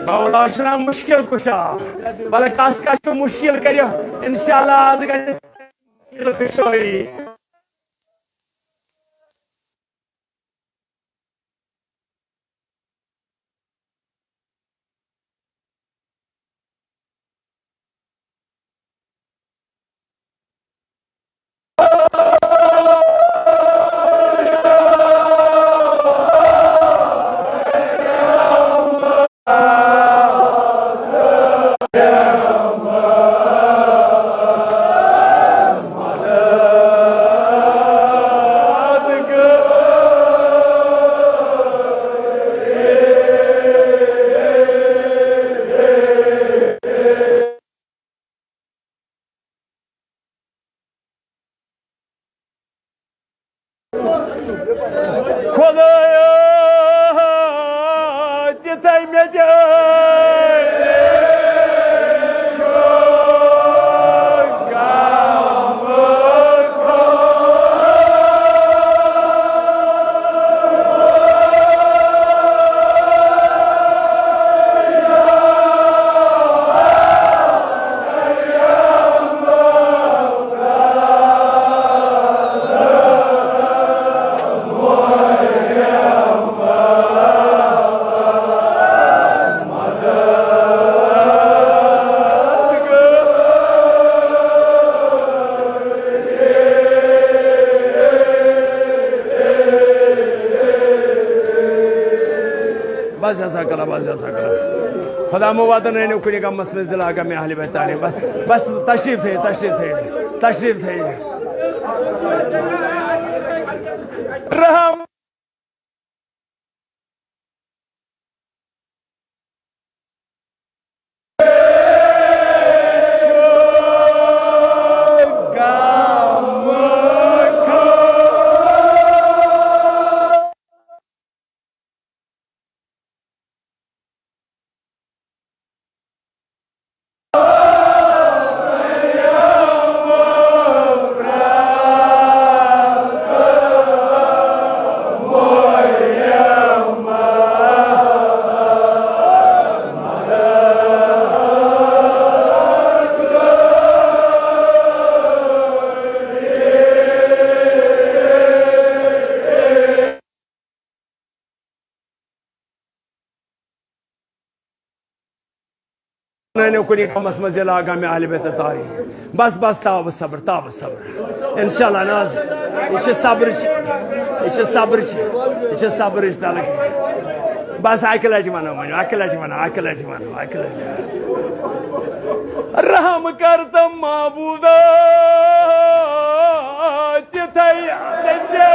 مولا چھُنا مُشکِل کُشا۔ وَلہٕ کَس کَس چھُ مُشکِل کٔرِو۔ اِنشاءاللہ آز گژھِ مُشکِل کُشٲیی۔ خدایا، تِتھے مےٚ تہِ ٲسۍ۔ بس جزاک اللہ، بس جزاک اللہ۔ خدا مو واتن رہنے کُنہِ غمس منٛز ضلع غم اہل بیت تعلیم۔ بس، بس تشریف تھٲیِو، تشریف تھٲیِو، تشریف تھٲیِو۔ رحم۔ نانیو کُنہِ کمس منٛز یہِ لاگان مےٚ اہلِ بیتَس تاری۔ بس، بس، تاو صبر، تاو صبر۔ انشاءاللہ نہ حظ۔ یہِ چھِ صبرٕچ، یہِ چھِ صبرٕچ، یہِ چھِ صبرٕچ تلہٕ۔ بس اکہِ لٹہِ ونو وۄنۍ، اکہِ لٹہِ ونو، اکہِ لٹہِ ونو، اکہِ لٹہِ ونو۔ رحم کر تم معبودا۔ تِتھے تِتھے۔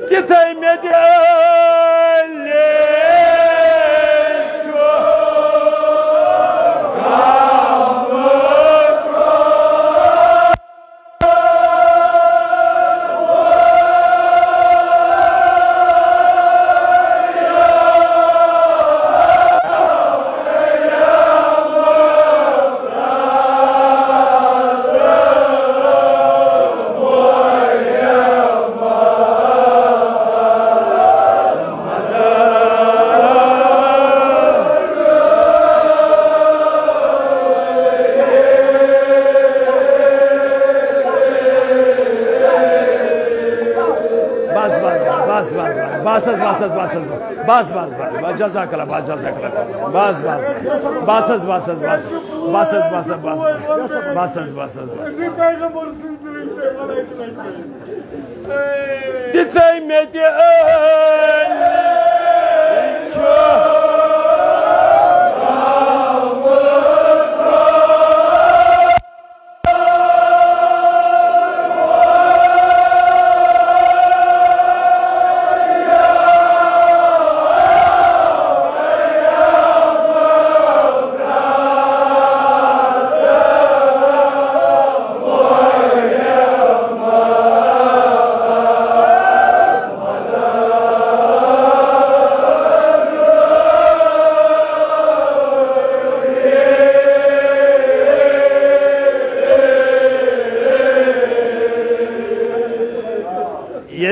تِتھے مےٚ تہِ ٲلۍ چھُ۔ بس، بس، بس، بس، بس، بس، بس، بس، بس، بس، بس، بس، بس، بس، جزاک اللہ، بس، جزاک اللہ، بس، بس، بس، بس، بس، بس، بس، بس، بس، بس، بس، بس، بس، بس، بس، بس۔ تِتھے مےٚ تہِ ٲلۍ چھُ۔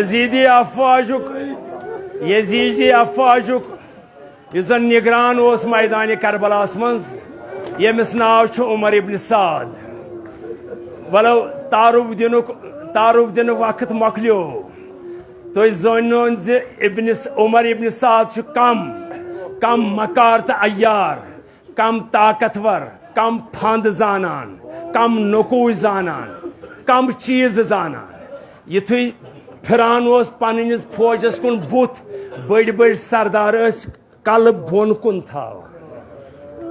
یزیدی افواجُک، یزیدی افواجُک یُس زن نگران اوس میدان کربلاہس منٛز، ییٚمِس ناو چھُ عمر ابن سعد۔ ولو تعارف دِنُک، تعارف دِنُک وقت مۄکلیو۔ تُہۍ زٲنِو زِ ابن س-، عمر ابن سعد چھُ کم، کم مکار تہٕ عیار، کم طاقتور، کم پھند زانان، کم نقوش زانان، کم چیز زانان۔ یُتھُے پھران اوس پننِس فوجس کُن بُتھ، بٔڑۍ بٔڑۍ سردار ٲسۍ کلہٕ بۄن کُن تھاوان،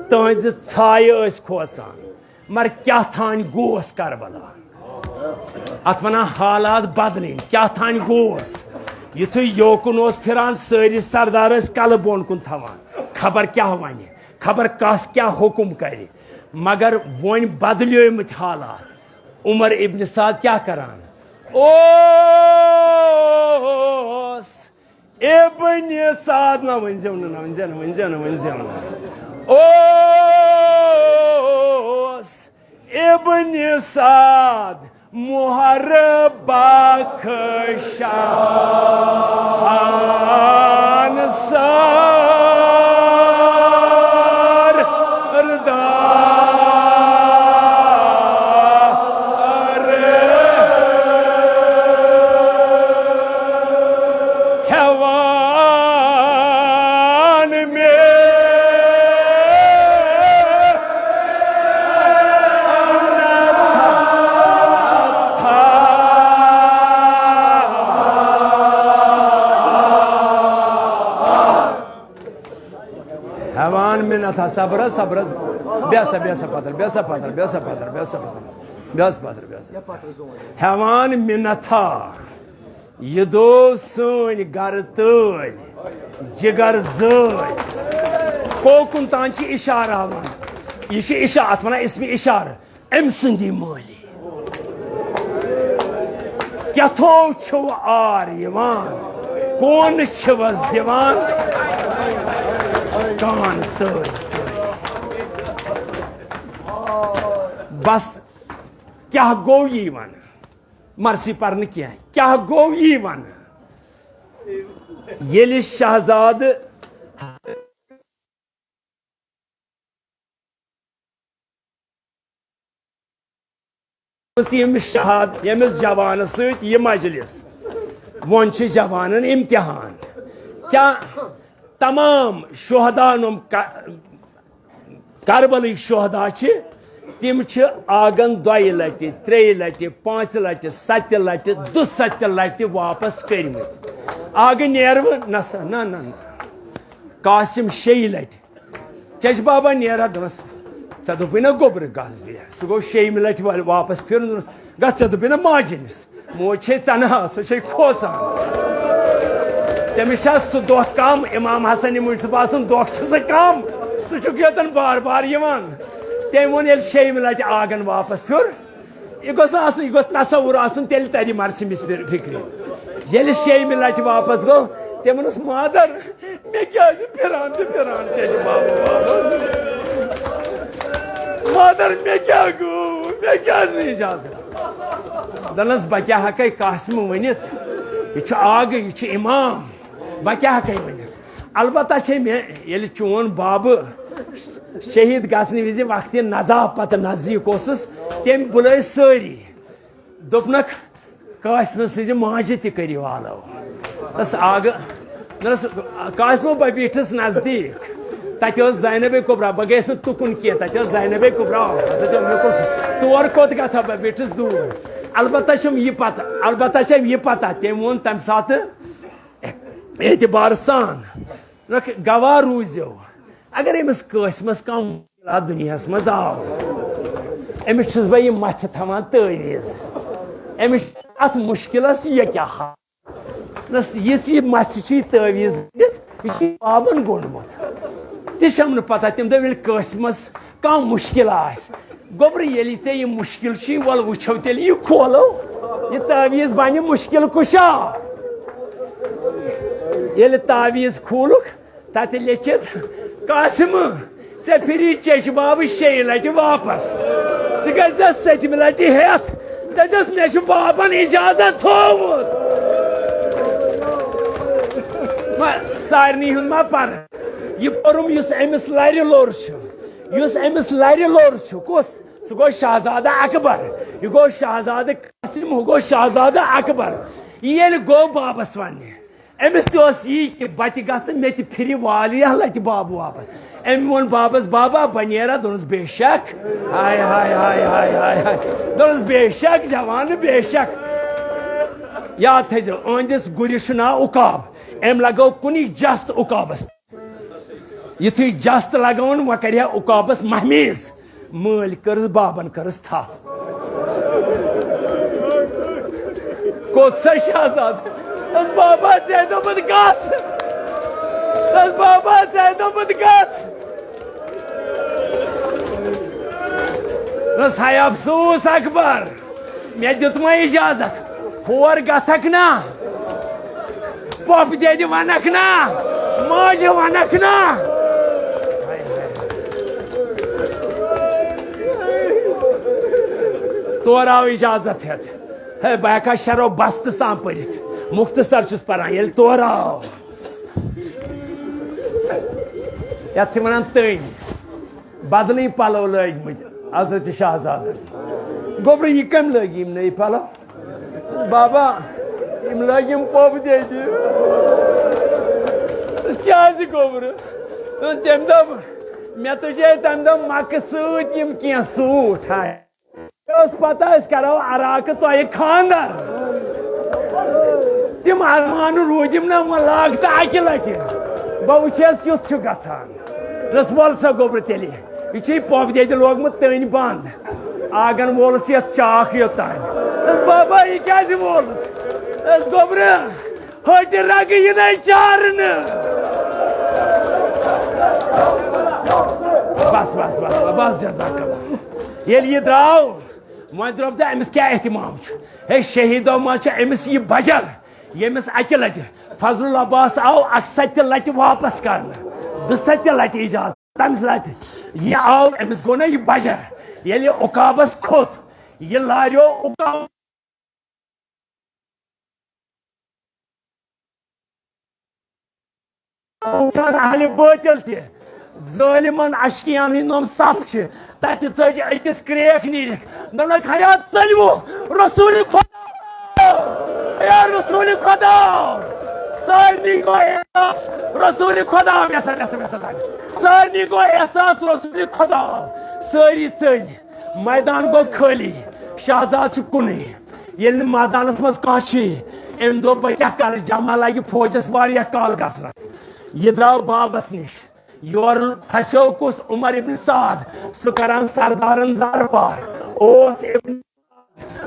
تہنٛزِ ژھایہِ ٲسۍ کھوژان۔ مگر کیٛاہ تھانۍ گوس کربلا؟ اتھ ونان حالات بدلٕنۍ۔ کیٛاہ تھانۍ گوس؟ یُتھُے یوکُن اوس پھران، سٲری سردار ٲسۍ کلہٕ بۄن کُن تھاوان، خبر کیٛاہ ونہِ، خبر کس کیٛاہ حکم کرِ۔ مگر وۄنۍ بدلیٲمٕتۍ حالات۔ عمر ابن سعد کیٛاہ کران؟ اوس ابن سعد، نہ ؤنۍ زیو نہٕ، نہ ؤنۍ زیو نہٕ، ؤنۍ زیو نہٕ، ؤنۍ زیو نہٕ۔ اوس ابن سعد محرب بخشان سردار۔ ہٮ۪وان مےٚ ہٮ۪وان مِنتھا، صبر حظ، صبر حظ۔ بیٚہہ سا، بیٚہہ سا پتھر، بیٚہہ سا پتھر، بیٚہہ سا پتھر، بیٚہہ سا پتھر، بیٚہہ سا پتھر، بیٚہہ سا پتھر۔ ہٮ۪وان مِنتھا، یہِ دوو سٲنۍ گرٕ تٲلۍ، جگر زٲلۍ۔ کوکُن تام چھِ اِشارٕ ہاوان۔ یہِ چھِ اِشا-، اَتھ وَنان اسمِ اِشارٕ۔ أمۍ سٕنٛدی مٲلی۔ کیٛاہ تھوٚو چھُو آر یِوان؟ کون چھِوَس دِوان؟ کان تٲلۍ تٲلۍ۔ بس، کیٛاہ گوٚو یی وَنہٕ؟ مرثی پرنہٕ کینٛہہ۔ کیٛاہ گوٚو یی وَنہٕ؟ ییٚلہِ شہزادٕ ییٚمِس شہاد-، ییٚمِس جوانس سۭتۍ یہِ مجلس، وۄنۍ چھِ جوانن امتحان۔ کیٛاہ تمام شہداہن ہُنٛد ک-، کربلٕکۍ شہدا چھِ، تِم چھِ آگن دۄیہِ لٹہِ، ترٛیٚیہِ لٹہِ، پانٛژِ لٹہِ، ستہِ لٹہِ، دُسَتہِ لٹہِ واپس کٔرمٕتۍ۔ آگہٕ نیرٕ وٕ؟ نہ سا، نہ، نہ، نہ۔ قاسم شیٚیہِ لٹہِ۔ چچ بابا نیرا دوٚپنس، "ژےٚ دوٚپُے نہ گوٚبرٕ گژھ بیٚیہِ۔" سُہ گوٚو شیٚیِمہِ لٹہِ وا-، واپس پھِرُن، دوٚپنس، "گژھ، ژےٚ دوٚپُے نہ ماجہِ أمِس۔" موج چھے تنہا، سۄ چھے کھوژان۔ تٔمِس چھا سُہ دۄہ کم؟ امام حسن مُجتبی سُنٛد دۄہ چھُ سُہ کم؟ ژٕ چھُکھ یوتن بار بار یِوان۔ تٔمۍ ووٚن، ییٚلہِ شیٚیِمہِ لٹہِ آگن واپس پھیوٚر، یہِ گوٚژھ نہٕ آسُن، یہِ گوٚژھ تصور آسُن، تیٚلہِ ترِ مرثی مِس فِر-، فِکرِ۔ ییٚلہِ شیٚیِمہِ لٹہِ واپس گوٚو، تٔمۍ ووٚنُس، "مادر، مےٚ کیٛازِ پھِران تہٕ پھِران چیٚچہِ بابہٕ واپس؟ مادر، مےٚ کیٛاہ گوٚو؟ مےٚ کیٛازِ نہٕ اجازت؟" دَپنَس، "بہٕ کیٛاہ ہٮ۪کَے قاسمہٕ ؤنِتھ؟ یہِ چھُ آگہٕ، یہِ چھُ اِمام۔ بہٕ کیٛاہ ہٮ۪کَے ؤنِتھ؟ البتہ چھے مےٚ، ییٚلہِ چون بابہٕ شہیٖد گژھنہٕ وِزِ وقتِ نزا پتہٕ نزدیٖک اوسُس، تٔمۍ بُلٲے سٲری۔ دوٚپنَکھ، قاسمہٕ سٕنٛزِ ماجہِ تہِ کٔرِو آلو۔" بس آگہٕ، نہ حظ، قاسمہٕ بہٕ بیٖٹھِس نزدیٖک۔ تَتہِ ٲس زینبے کُبرا، بہٕ گٔیَس نہٕ تُکُن کینٛہہ، تَتہِ ٲس زینبے کُبرا۔ حضرت اُمہِ کُلثوم۔ تور کوٚت گژھٕ ہا بہٕ؟ بیٖٹھِس دوٗر۔ البتہ چھُم یہِ پتہ، البتہ چھَم یہِ پتہ، تٔمۍ ووٚن تَمہِ ساتہٕ اعتبار سان، دوٚپنَکھ، "گواہ روٗزِو، اگر أمِس قٲسمَس کانٛہہ مُشکِلات دُنیاہَس منٛز آو، أمِس چھُس بہٕ یہِ مَژھِ تھاوان تٲویٖز، أمِس چھِ اَتھ مُشکِلَس یہِ کیٛاہ حل؟" نس، یِژھ یہِ مَژھِ چھِ یہِ تٲویٖز دِتھ، یہِ چھِ بابَن گوٚنڈمُت۔ تہِ چھَم نہٕ پَتہ، تٔمۍ دوٚپ، ییٚلہِ قٲسمَس کانٛہہ مُشکِل آسہِ، گوٚبرٕ، ییٚلہِ ژےٚ یہِ مُشکِل چھُے، وَلہٕ وٕچھو تیٚلہِ یہِ کھولو، یہِ تٲویٖز بَنہِ مُشکِل کُشا۔ ییٚلہِ تاویٖز کھوٗلُکھ، تَتہِ لیٚکھِتھ، "قاسمہٕ، ژےٚ پھِری چیٚچہِ بابہٕ شیٚیہِ لَٹہِ واپس۔ ژٕ گژھِ ژےٚ سٔتمہِ لَٹہِ ہٮ۪تھ۔ دَپٮ۪س، مےٚ چھُ بابَن اِجازت تھوٚومُت۔" سارنٕے ہُنٛد ما پَرٕ؟ یہِ پوٚرُم یُس أمِس لَرِ لوٚر چھُ، یُس أمِس لَرِ لوٚر چھُ، کُس؟ سُہ گوٚو شہزادٕ اکبر، یہِ گوٚو شہزادٕ قاسم، ہُہ گوٚو شہزادٕ اکبر۔ یہِ ییٚلہِ گوٚو بابَس وَننہِ، أمِس تہِ اوس یی کہِ بہٕ تہِ گژھٕ، مےٚ تہِ پھِرِ واریاہ لَٹہِ بابہٕ واپَس۔ أمۍ ووٚن بابَس، "بابا، بہٕ نیرا؟" دوٚپنَس، "بے شک۔" ہاے، ہاے، ہاے، ہاے، ہاے، ہاے۔ دوٚپنَس، "بے شک جوان، بے شک۔" یاد تھٲیزیو، أہٕنٛدِس گُرِس چھُ ناو عقاب۔ أمۍ لَگٲو کُنی جَس تہٕ عقابَس۔ یُتھُے جَس تہٕ لَگٲوٕن، وۄنۍ کَرِ ہا عقابَس مَہمیٖز۔ مٲلۍ کٔرٕس، بابَن کٔرٕس تھپھ۔ کوٚت سا شہزادٕ؟ دوٚپُس، "بابا، ژےٚ دوٚپُتھ گژھ۔" دوٚپُس، "بابا، ژےٚ دوٚپُتھ گژھ۔" دوٚپُس، "ہاے افسوس اکبر، مےٚ دیُت وۄنۍ اجازت، ہور گژھکھ نا؟ پۄپھ دٮ۪دِ ونکھ نا؟ ماجہِ ونکھ نا؟" تورٕ آو اجازت ہٮ۪تھ۔ ہے، بہٕ ہٮ۪کہٕ ہا شرو بستہٕ سان پٔرِتھ۔ مختصر چھُس پران، ییٚلہِ تورٕ آو۔ یتھ چھِ ونان تٔنۍ۔ بدلٕے پلو لٲگۍ مٕتۍ حضرت شہزادن۔ گوٚبرٕ، یہِ کٔمۍ لٲگۍ یِم نٔے پلو؟ بابا، یِم لٲگۍ یِم پۄپھ دٮ۪دِ۔ کیٛازِ گوٚبرٕ؟ تہٕ تٔمۍ دوٚپ، "مےٚ تُجے تَمہِ دۄہ مکہٕ سۭتۍ یِم کینٛہہ سوٗٹ۔ ہاے، مےٚ ٲس پتہ أسۍ کرو عراقہٕ تۄہہِ خانٛدر۔ تِم ارمان روٗدِم نہ وۄنۍ لاگتہٕ اکہِ لٹہِ۔ بہٕ وٕچھِ حظ کیُتھ چھُ گژھان۔" دوٚپُس، "وَل سا گوٚبرٕ تیٚلہِ، یہِ چھُے پۄپھ دٮ۪دِ لوگمُت تٔنۍ بنٛد۔" آنٛگن وولُس یَتھ چاکھ یوٚتام۔ دوٚپُس، "بابا، یہِ کیٛازِ وولُکھ؟" دوٚپُس، "گوٚبرٕ، ہٹہِ رگہٕ یِنَے چارنہٕ۔" بس، بس، بس، بس، جزاک اللہ۔ ییٚلہِ یہِ درٛاو، وۄنۍ درٛوٚپ تہٕ أمِس کیٛاہ اہتمام چھُ؟ ہے، شہیدو منٛز چھُ أمِس یہِ بجر، ییٚمِس اَکہِ لٹہِ فضل العباس آو اَکہِ سَتہِ لٹہِ واپس کرنہٕ، دُسَتہِ لٹہِ اجازت۔ تَمہِ لٹہِ یہِ آو، أمِس گوٚو نہ یہِ بجر۔ ییٚلہِ یہِ عقابس کھوٚت، یہِ لاریو عقاب۔ اہلِ باطل تہِ، ظٲلمن اشکیاہن ہٕنٛدۍ نۄم صف چھِ۔ تتہِ ژٔج أکِس کرٛیکھ نیٖرِتھ۔ دوٚپنکھ، "ہیا ژٔلِوٕ رسول خدا، ہیا رسول خدا۔" سارنٕے گوٚو احساس رسول خدا، ویسا، ویسا، ویسا، سارنٕے گوٚو احساس رسول خدا۔ سٲری ژٔلۍ۔ میدان گوٚو خٲلی، شہزاد چھُ کُنُے۔ ییٚلہِ نہٕ میدانس منٛز کانٛہہ چھُے، أمۍ دوٚپ، "بہٕ کیٛاہ کرٕ؟ جمع لگہِ فوجس واریاہ کال گژھنس۔" یہِ درٛاو بابس نِش۔ یورٕ پھسیو کُس؟ عمر ابن سعد۔ سُہ کران سردارن زارٕ پار۔ اوس ابن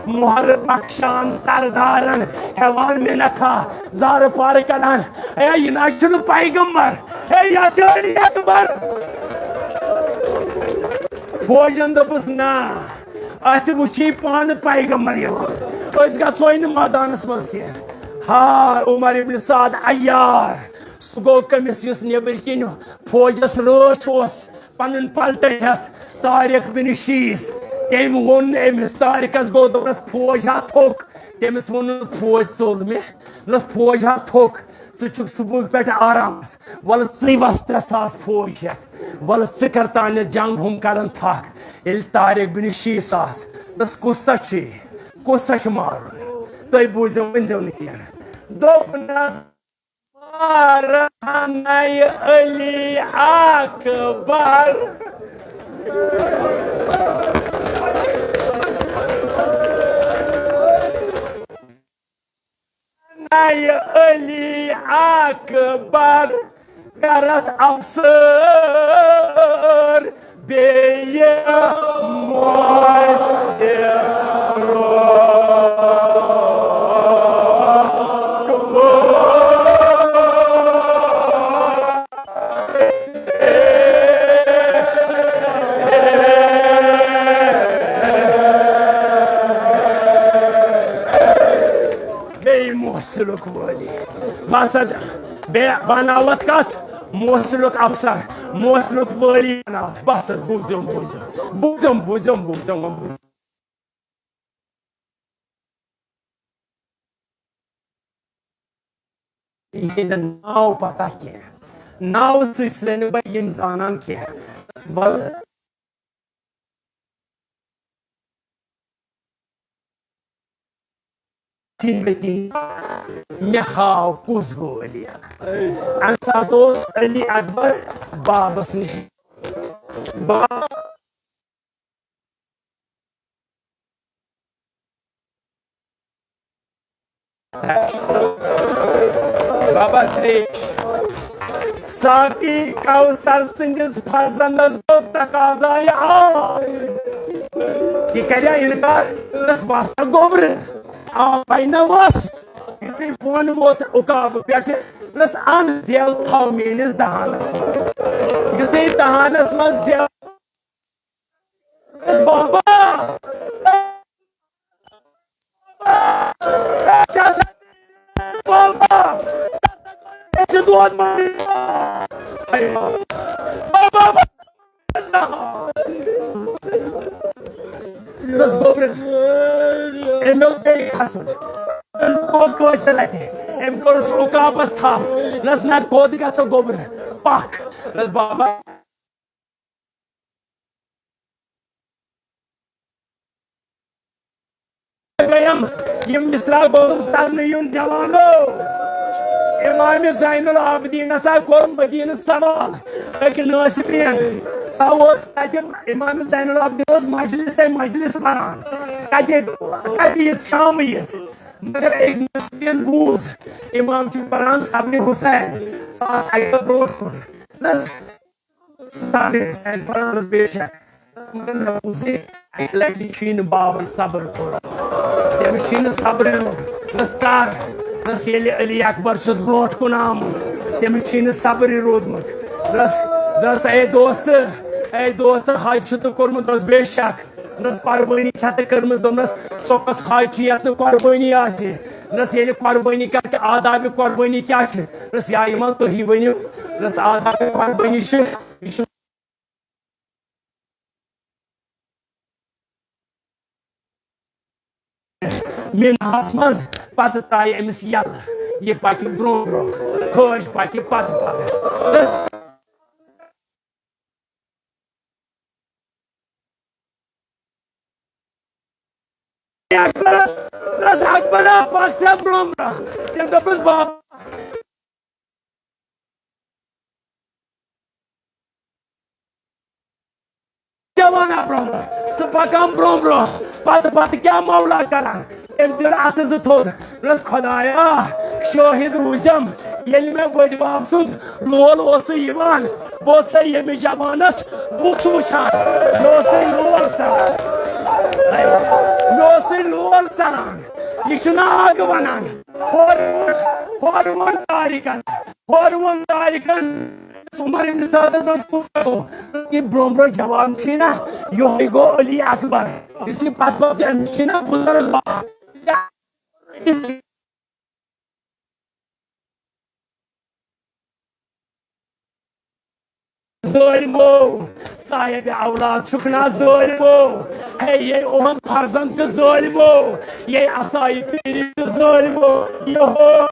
مۄہر بخشان سردارن، ہٮ۪وان مِنتھا، زارٕ پارٕ کڑان، "ہے، یہِ نہ حظ چھُنہٕ پیغمبر، ہے، یہِ حظ چھُ علی اکبر۔" فوجن دوٚپُس، "نہ، اَسہِ وُچھے پانہٕ پیغمبر یِوان، أسۍ گژھوے نہٕ مٲدانس منٛز کینٛہہ۔" ہا، عمر ابن سعد عیار، سُہ گوٚو کٔمِس یُس نیٚبٕرۍ کِنۍ فوجس رٲچھ اوس، پنُن پلٹن ہٮ۪تھ طارق بن شیس۔ تٔمۍ ووٚن أمِس، طارقس گوٚو، دوٚپنس، "فوج ہا تھوٚک۔" تٔمِس ووٚن، "فوج ژوٚل مےٚ۔" دوٚپنس، "فوج ہا تھوٚک، ژٕ چھُکھ صبحٕکۍ پٮ۪ٹھ آرامس۔ ولہٕ ژٕے وس ترٛےٚ ساس فوج ہٮ۪تھ۔ ولہٕ ژٕ کر تانٮ۪تھ جنگ، ہُم کرن تھکھ۔" ییٚلہِ طارق بن شیس آس، دوٚپنس، "کُس سا چھُ یہِ؟ کُس سا چھُ مارُن؟ تُہۍ بوٗزِو، ؤنۍزیو نہٕ کینٛہہ۔" دوٚپنس، مارہنے علی اکبر۔ نَے علی اکبر کرتھ افسر۔ بیٚیہِ مؤثر۔ بیٚیہِ موصلُک وٲلی۔ بس حظ، بیٚیہِ بناوتھ کتھ؟ موصلُک افسر، موصلُک وٲلی بناوتھ۔ بس حظ، بوٗزِم، بوٗزِم، بوٗزِم، بوٗزِم، بوٗزِم، بوٗزِم۔ یِہِنٛدۍ ناو پتہ کینٛہہ۔ ناوٕ سۭتۍ چھُسے نہٕ بہٕ یِم زانان کینٛہہ۔ بس وَلہٕ۔ ٹھیٖک، مےٚ ہاو کُس گوٚو علی اکبر۔ اَمہِ ساتہٕ اوس علی اکبر بابس نِش۔ با-، بابا ترٛیش۔ ساقی کوثر سٕنٛدِس فرزندس گوٚو تقاضایہِ آب۔ یہِ کَریا اِنکار؟ دوٚپنَس، "وَسا گوٚبرٕ، آبَے نہ وَس۔" یُتھُے بۄن ووت عُقابہٕ پٮ۪ٹھٕ، دوٚپنَس، "اَن زٮ۪و تھاو میٛٲنِس دہانَس منٛز۔" یُتھُے دہانَس منٛز زٮ۪و بابا، بابا، مےٚ چھُ دود مَرُن۔ بابا، بس گوٚبرٕ، أمۍ اوس بیٚیہِ کھسُن۔ أمۍ کوٚر کٲنٛسہِ لَٹہِ، أمۍ کوٚرُس عُقابَس تھپھ۔ دوٚپنَس، "نہ، کوٚت گژھو گوٚبرٕ؟ پَکھ۔" دوٚپنَس، بابا، گٔیم، یِم مِثال گوٚژھُم سَننہٕ یُن جوانو۔ اِمام زین العابدیٖن ہسا کوٚر مدیٖنہٕ سوال أکۍ نٲصبیٖن۔ سُہ اوس تَتہِ، اِمام زین العابدیٖن اوس مجلسے مجلس وَنان۔ کَتہِ، کَتہِ یِتھ شامہٕ یِتھ؟ مگر أکۍ نٲصبیٖن بوٗز، اِمام چھُ پَران صبرِ حسین۔ سُہ آس اَکہِ دۄہ برونٛٹھ کُن۔ نہ، صبرِ حسین پرانس بے شک۔ مگر مےٚ بوٗزٕے، اَکہِ لٹہِ چھُے نہٕ بابن صبر کوٚرمُت۔ تٔمِس چھُے نہٕ صبرٕے روٗدمُت۔ بس کر؟ بس ییٚلہِ علی اکبر چھُس برونٛٹھ کُن آمُت، تٔمِس چھُے نہٕ صبرٕے روٗدمُت۔ بس، بس اے دوست، اے دوست، حج چھُ تہٕ کوٚرمُت، بس بے شک۔ دوٚپنَس، "قۄربٲنی چھےٚ تہٕ کٔرمٕژ؟" دوٚپنَس، "سۄ کۄس حج چھِ یَتھ نہٕ قۄربٲنی آسہِ؟" دوٚپنَس، "ییٚلہِ قۄربٲنی کَرِ تہٕ آدابِ قۄربٲنی کیٛاہ چھِ؟" دوٚپنَس، "یا یِمَن تُہی ؤنِو۔" دوٚپنَس، "آدابِ قۄربٲنی چھِ، یہِ چھُ مِنہَس منٛز، پَتہٕ ترٛایہِ أمِس یَلہٕ، یہِ پَکہِ برٛونٛہہ برٛونٛہہ، حٲج پَکہِ پَتہٕ پَتہٕ۔" اکبرس، دوٚپنس، "اکبرا، پکھ سا برونٛہہ برونٛہہ۔" تٔمۍ دوٚپُس، "بابا۔" جوان برونٛہہ برونٛہہ، سُہ پکان برونٛہہ برونٛہہ، پتہٕ پتہٕ کیٛاہ مولا کران؟ تٔمۍ تُل اتھٕ زٕ تھوٚد، دوٚپنس، "خدایا، شٲہِد روٗزِم، ییٚلہِ مےٚ بٔڈۍ بب سُنٛد لول اوسُے یِوان، بہٕ اوسُسے ییٚمِس جوانس بُتھ وٕچھان، مےٚ اوسُے لول ژلان، مےٚ اوسُے لول ژلان، یہِ چھُنہٕ آگہٕ ونان۔" ہورٕ ووٚن، ہورٕ ووٚن طارقن، ہورٕ ووٚن طارقن، عمر ابن سعدس دوٚپُس، "کُس گوٚو؟" یہِ برونٛہہ برونٛہہ جوان چھُے نا، یِہوٚے گوٚو علی اکبر، یُس یہِ پتہٕ پتہٕ چھُ، أمِس چھُے نا بُزرگ باب۔ ظٲلمو، صاحب اولاد چھُکھ نا ظٲلمو، ہے یے اُہُنٛد فرزند تہِ ظٲلمو، یے اصحابِ پیٖری تہِ ظٲلمو، یہو۔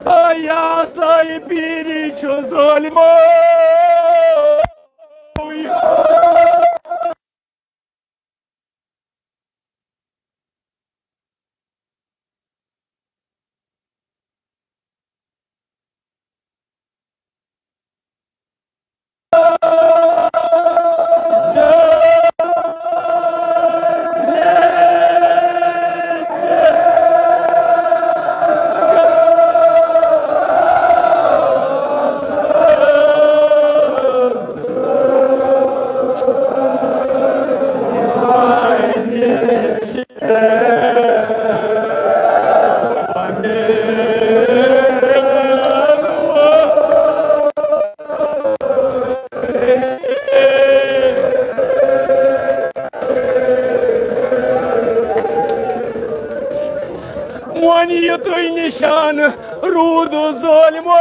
آیا سائی پیری چھُ ظٲلمو۔ وۄنۍ یہِ تُہۍ نِشانہٕ روٗدو ظٲلمو۔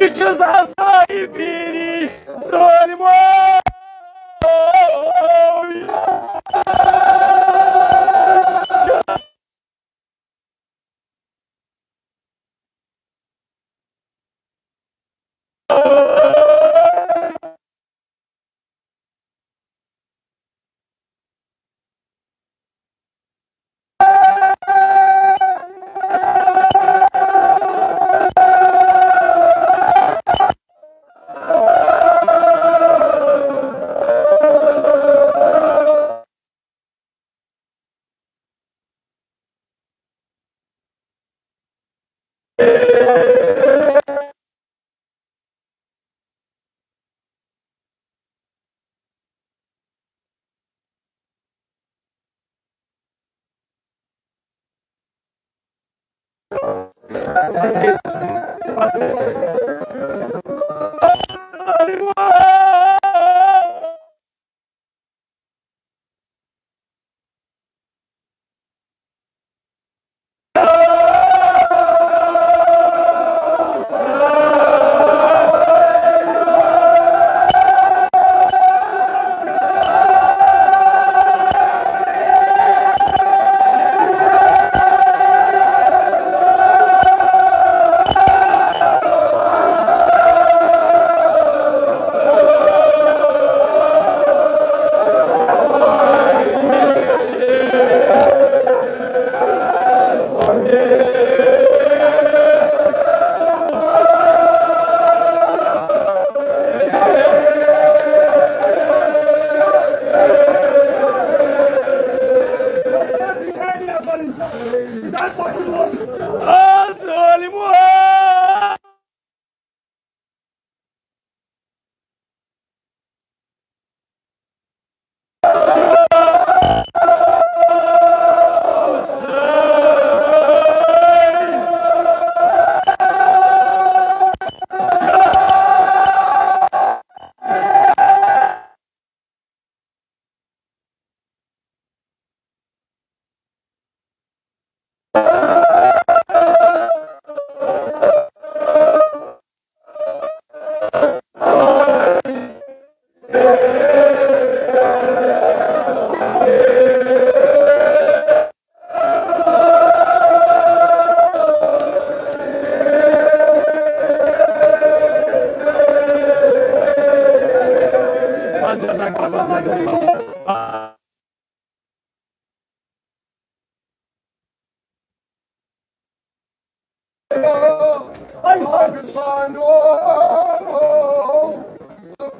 یہِ چھُ سا ساحِب پیٖری ظٲلمو۔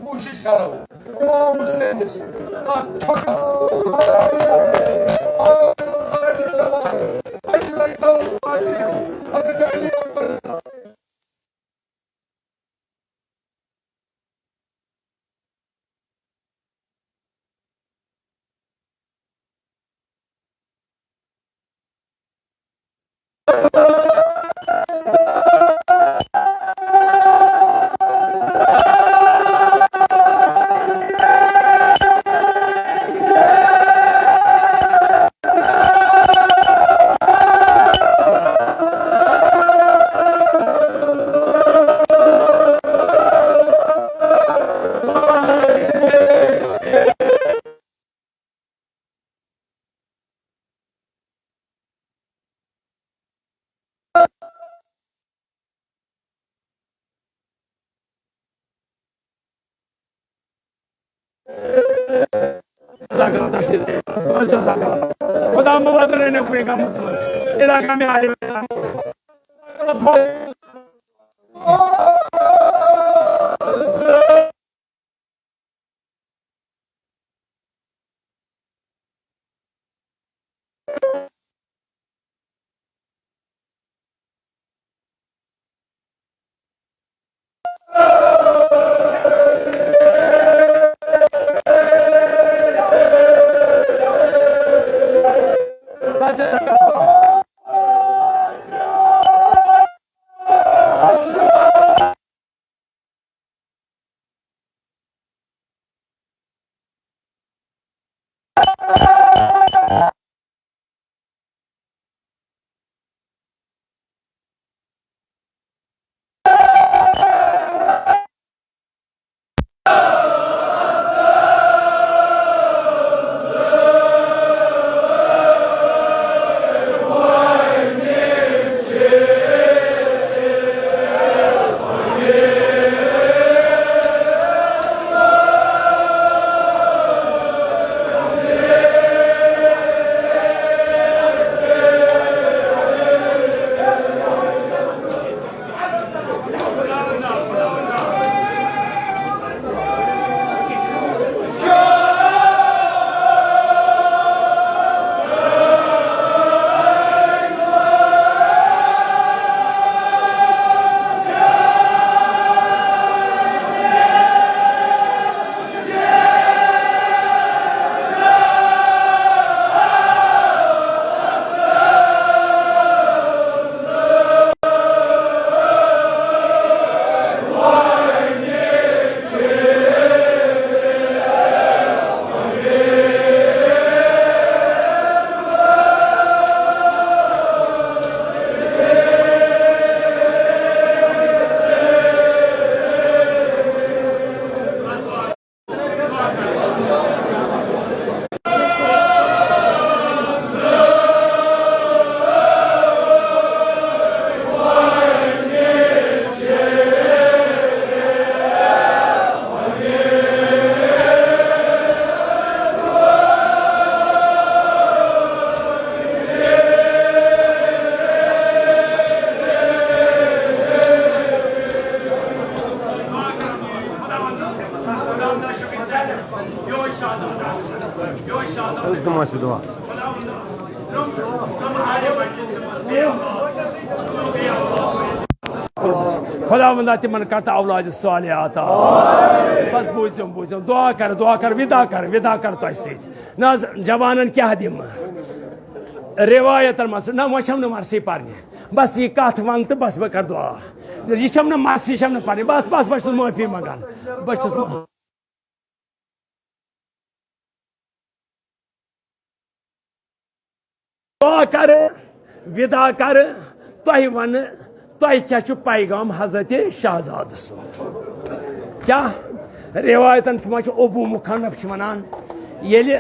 کوٗشِش کرو امام حسینس تتھ چھۄکس اکہِ لٹہِ دم پاشی حضرت علی اکبر۔ خدا مبارک رہنے کو ایک مسلم علاقہ میں آئے ہوئے ہیں۔ تِم ٲسۍ دُعا۔ خۄداوندا تِمن کتھ اولاد صالحہ عطا۔ بس بوٗزِو، بوٗزِو، دُعا کر، دُعا کر، وِدا کر، وِدا کر تۄہہِ سۭتۍ۔ نہ حظ، جوانن کیٛاہ دِمہٕ؟ رِوایتن منٛز، نہ، وۄنۍ چھَم نہٕ مرثی پرنہِ۔ بس یہِ کتھ ون تہٕ بس بہٕ کرٕ دُعا۔ یہِ چھَم نہٕ مرثی، یہِ چھَم نہٕ پرنہِ۔ بس، بس، بہٕ چھُس معٲفی منٛگان۔ بہٕ چھُس دُعا کرٕ، وِدا کرٕ، تۄہہِ ونہٕ، تۄہہِ کیٛاہ چھُ پیغام حضرت شہزادٕ سُنٛد؟ کیٛاہ رِوایتن چھُ، وۄنۍ چھُ ابو مخنف چھُ ونان، ییٚلہِ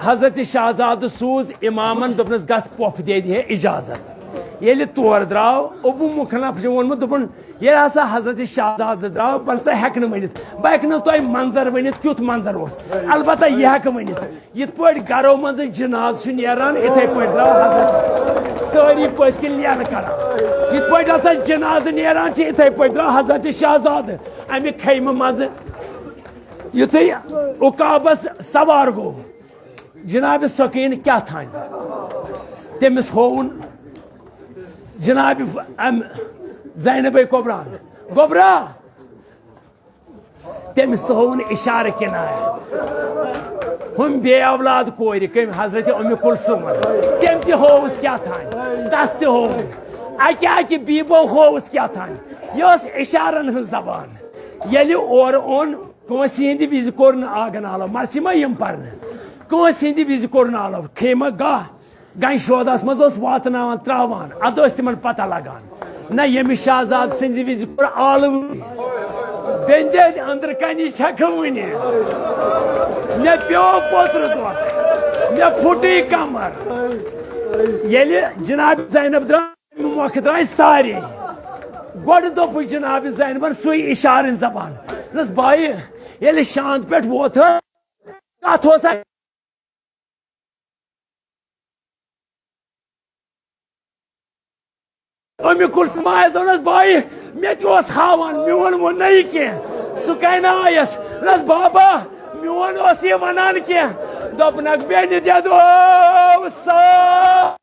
حضرت شہزادٕ سوٗز اِمامن، دوٚپنس، "گژھ پۄپھ دے دِہے اجازت۔" ییٚلہِ تور درٛاو، ابو مخنف چھُ ووٚنمُت، دوٚپُن، ییٚلہِ ہسا حضرت شہزادٕ درٛاو، بہٕ نہ سا ہٮ۪کہٕ نہٕ ؤنِتھ، بہٕ ہٮ۪کہٕ نہٕ تۄہہِ منظر ؤنِتھ، کیُتھ منظر اوس۔ البتہ یہِ ہٮ۪کہٕ ؤنِتھ، یِتھ پٲٹھۍ گرو منٛزٕ جنازٕ چھُ نیران، یِتھَے پٲٹھۍ درٛاو حضرت، سٲری پٔتھۍ کِنۍ لیرٕ کران۔ یِتھ پٲٹھۍ ہسا جنازٕ نیران چھِ، یِتھَے پٲٹھۍ درٛاو حضرت شہزادٕ اَمہِ خیمہٕ منٛزٕ۔ یُتھُے عقابس سوار گوٚو، جناب سکین کیٛاہ تھانۍ؟ تٔمِس ہووُن جناب ف-، ام زینبے کبرا، گوٚبرا، تٔمِس تہِ ہووُن اشارٕ کنایہ۔ ہُم بے اولاد کورِ کٔمۍ؟ حضرت ام کلثومن۔ تٔمۍ تہِ ہووُس کیٛاہ تھانۍ؟ تس تہِ ہووُن۔ اکہِ اکہِ بیبو ہووُس کیٛاہ تھانۍ؟ یہِ ٲس اشارن ہٕنٛز زبان۔ ییٚلہِ اورٕ اوٚن، کٲنٛسہِ ہٕنٛدِ وِزِ کوٚر نہٕ آگن آلو، مرثی ما یِم پرنہٕ۔ کٲنٛسہِ ہٕنٛدِ وِزِ کوٚر نہٕ آلو۔ خیمہ گاہ گنج شودس منٛز اوس واتناوان، تراوان، ادٕ ٲسۍ تِمن پتہ لگان۔ نہ، ییٚمِس شہزاد سٕنٛزِ وِزِ کوٚر آلو۔ بٮ۪نٛدِ أنٛدرٕ کنی چھکھٕ وُنہِ۔ مےٚ پیوٚو پوترٕ دۄہ، مےٚ پھُٹٕے کمر۔ ییٚلہِ جناب زینب درٛاے، مۄکھٕ درٛاے سارے۔ گۄڈٕ دوٚپُس جناب زینبن سُے اشارٕ زبان۔ دوٚپنس، بایہِ، ییٚلہِ شانٛد پٮ۪ٹھ ووت، کتھ اوس اتھ؟ اُمہِ کلثوم آیس، دوٚپنس، بایہِ، مےٚ تہِ اوس ہاوان، میون ووٚن نہٕ یہِ کینٛہہ۔ سُہ کَنہِ آیس، دوٚپنس، بابا، میون اوس یہِ ونان کینٛہہ۔ دوٚپنکھ، بیٚنہِ دٮ۪دو سا۔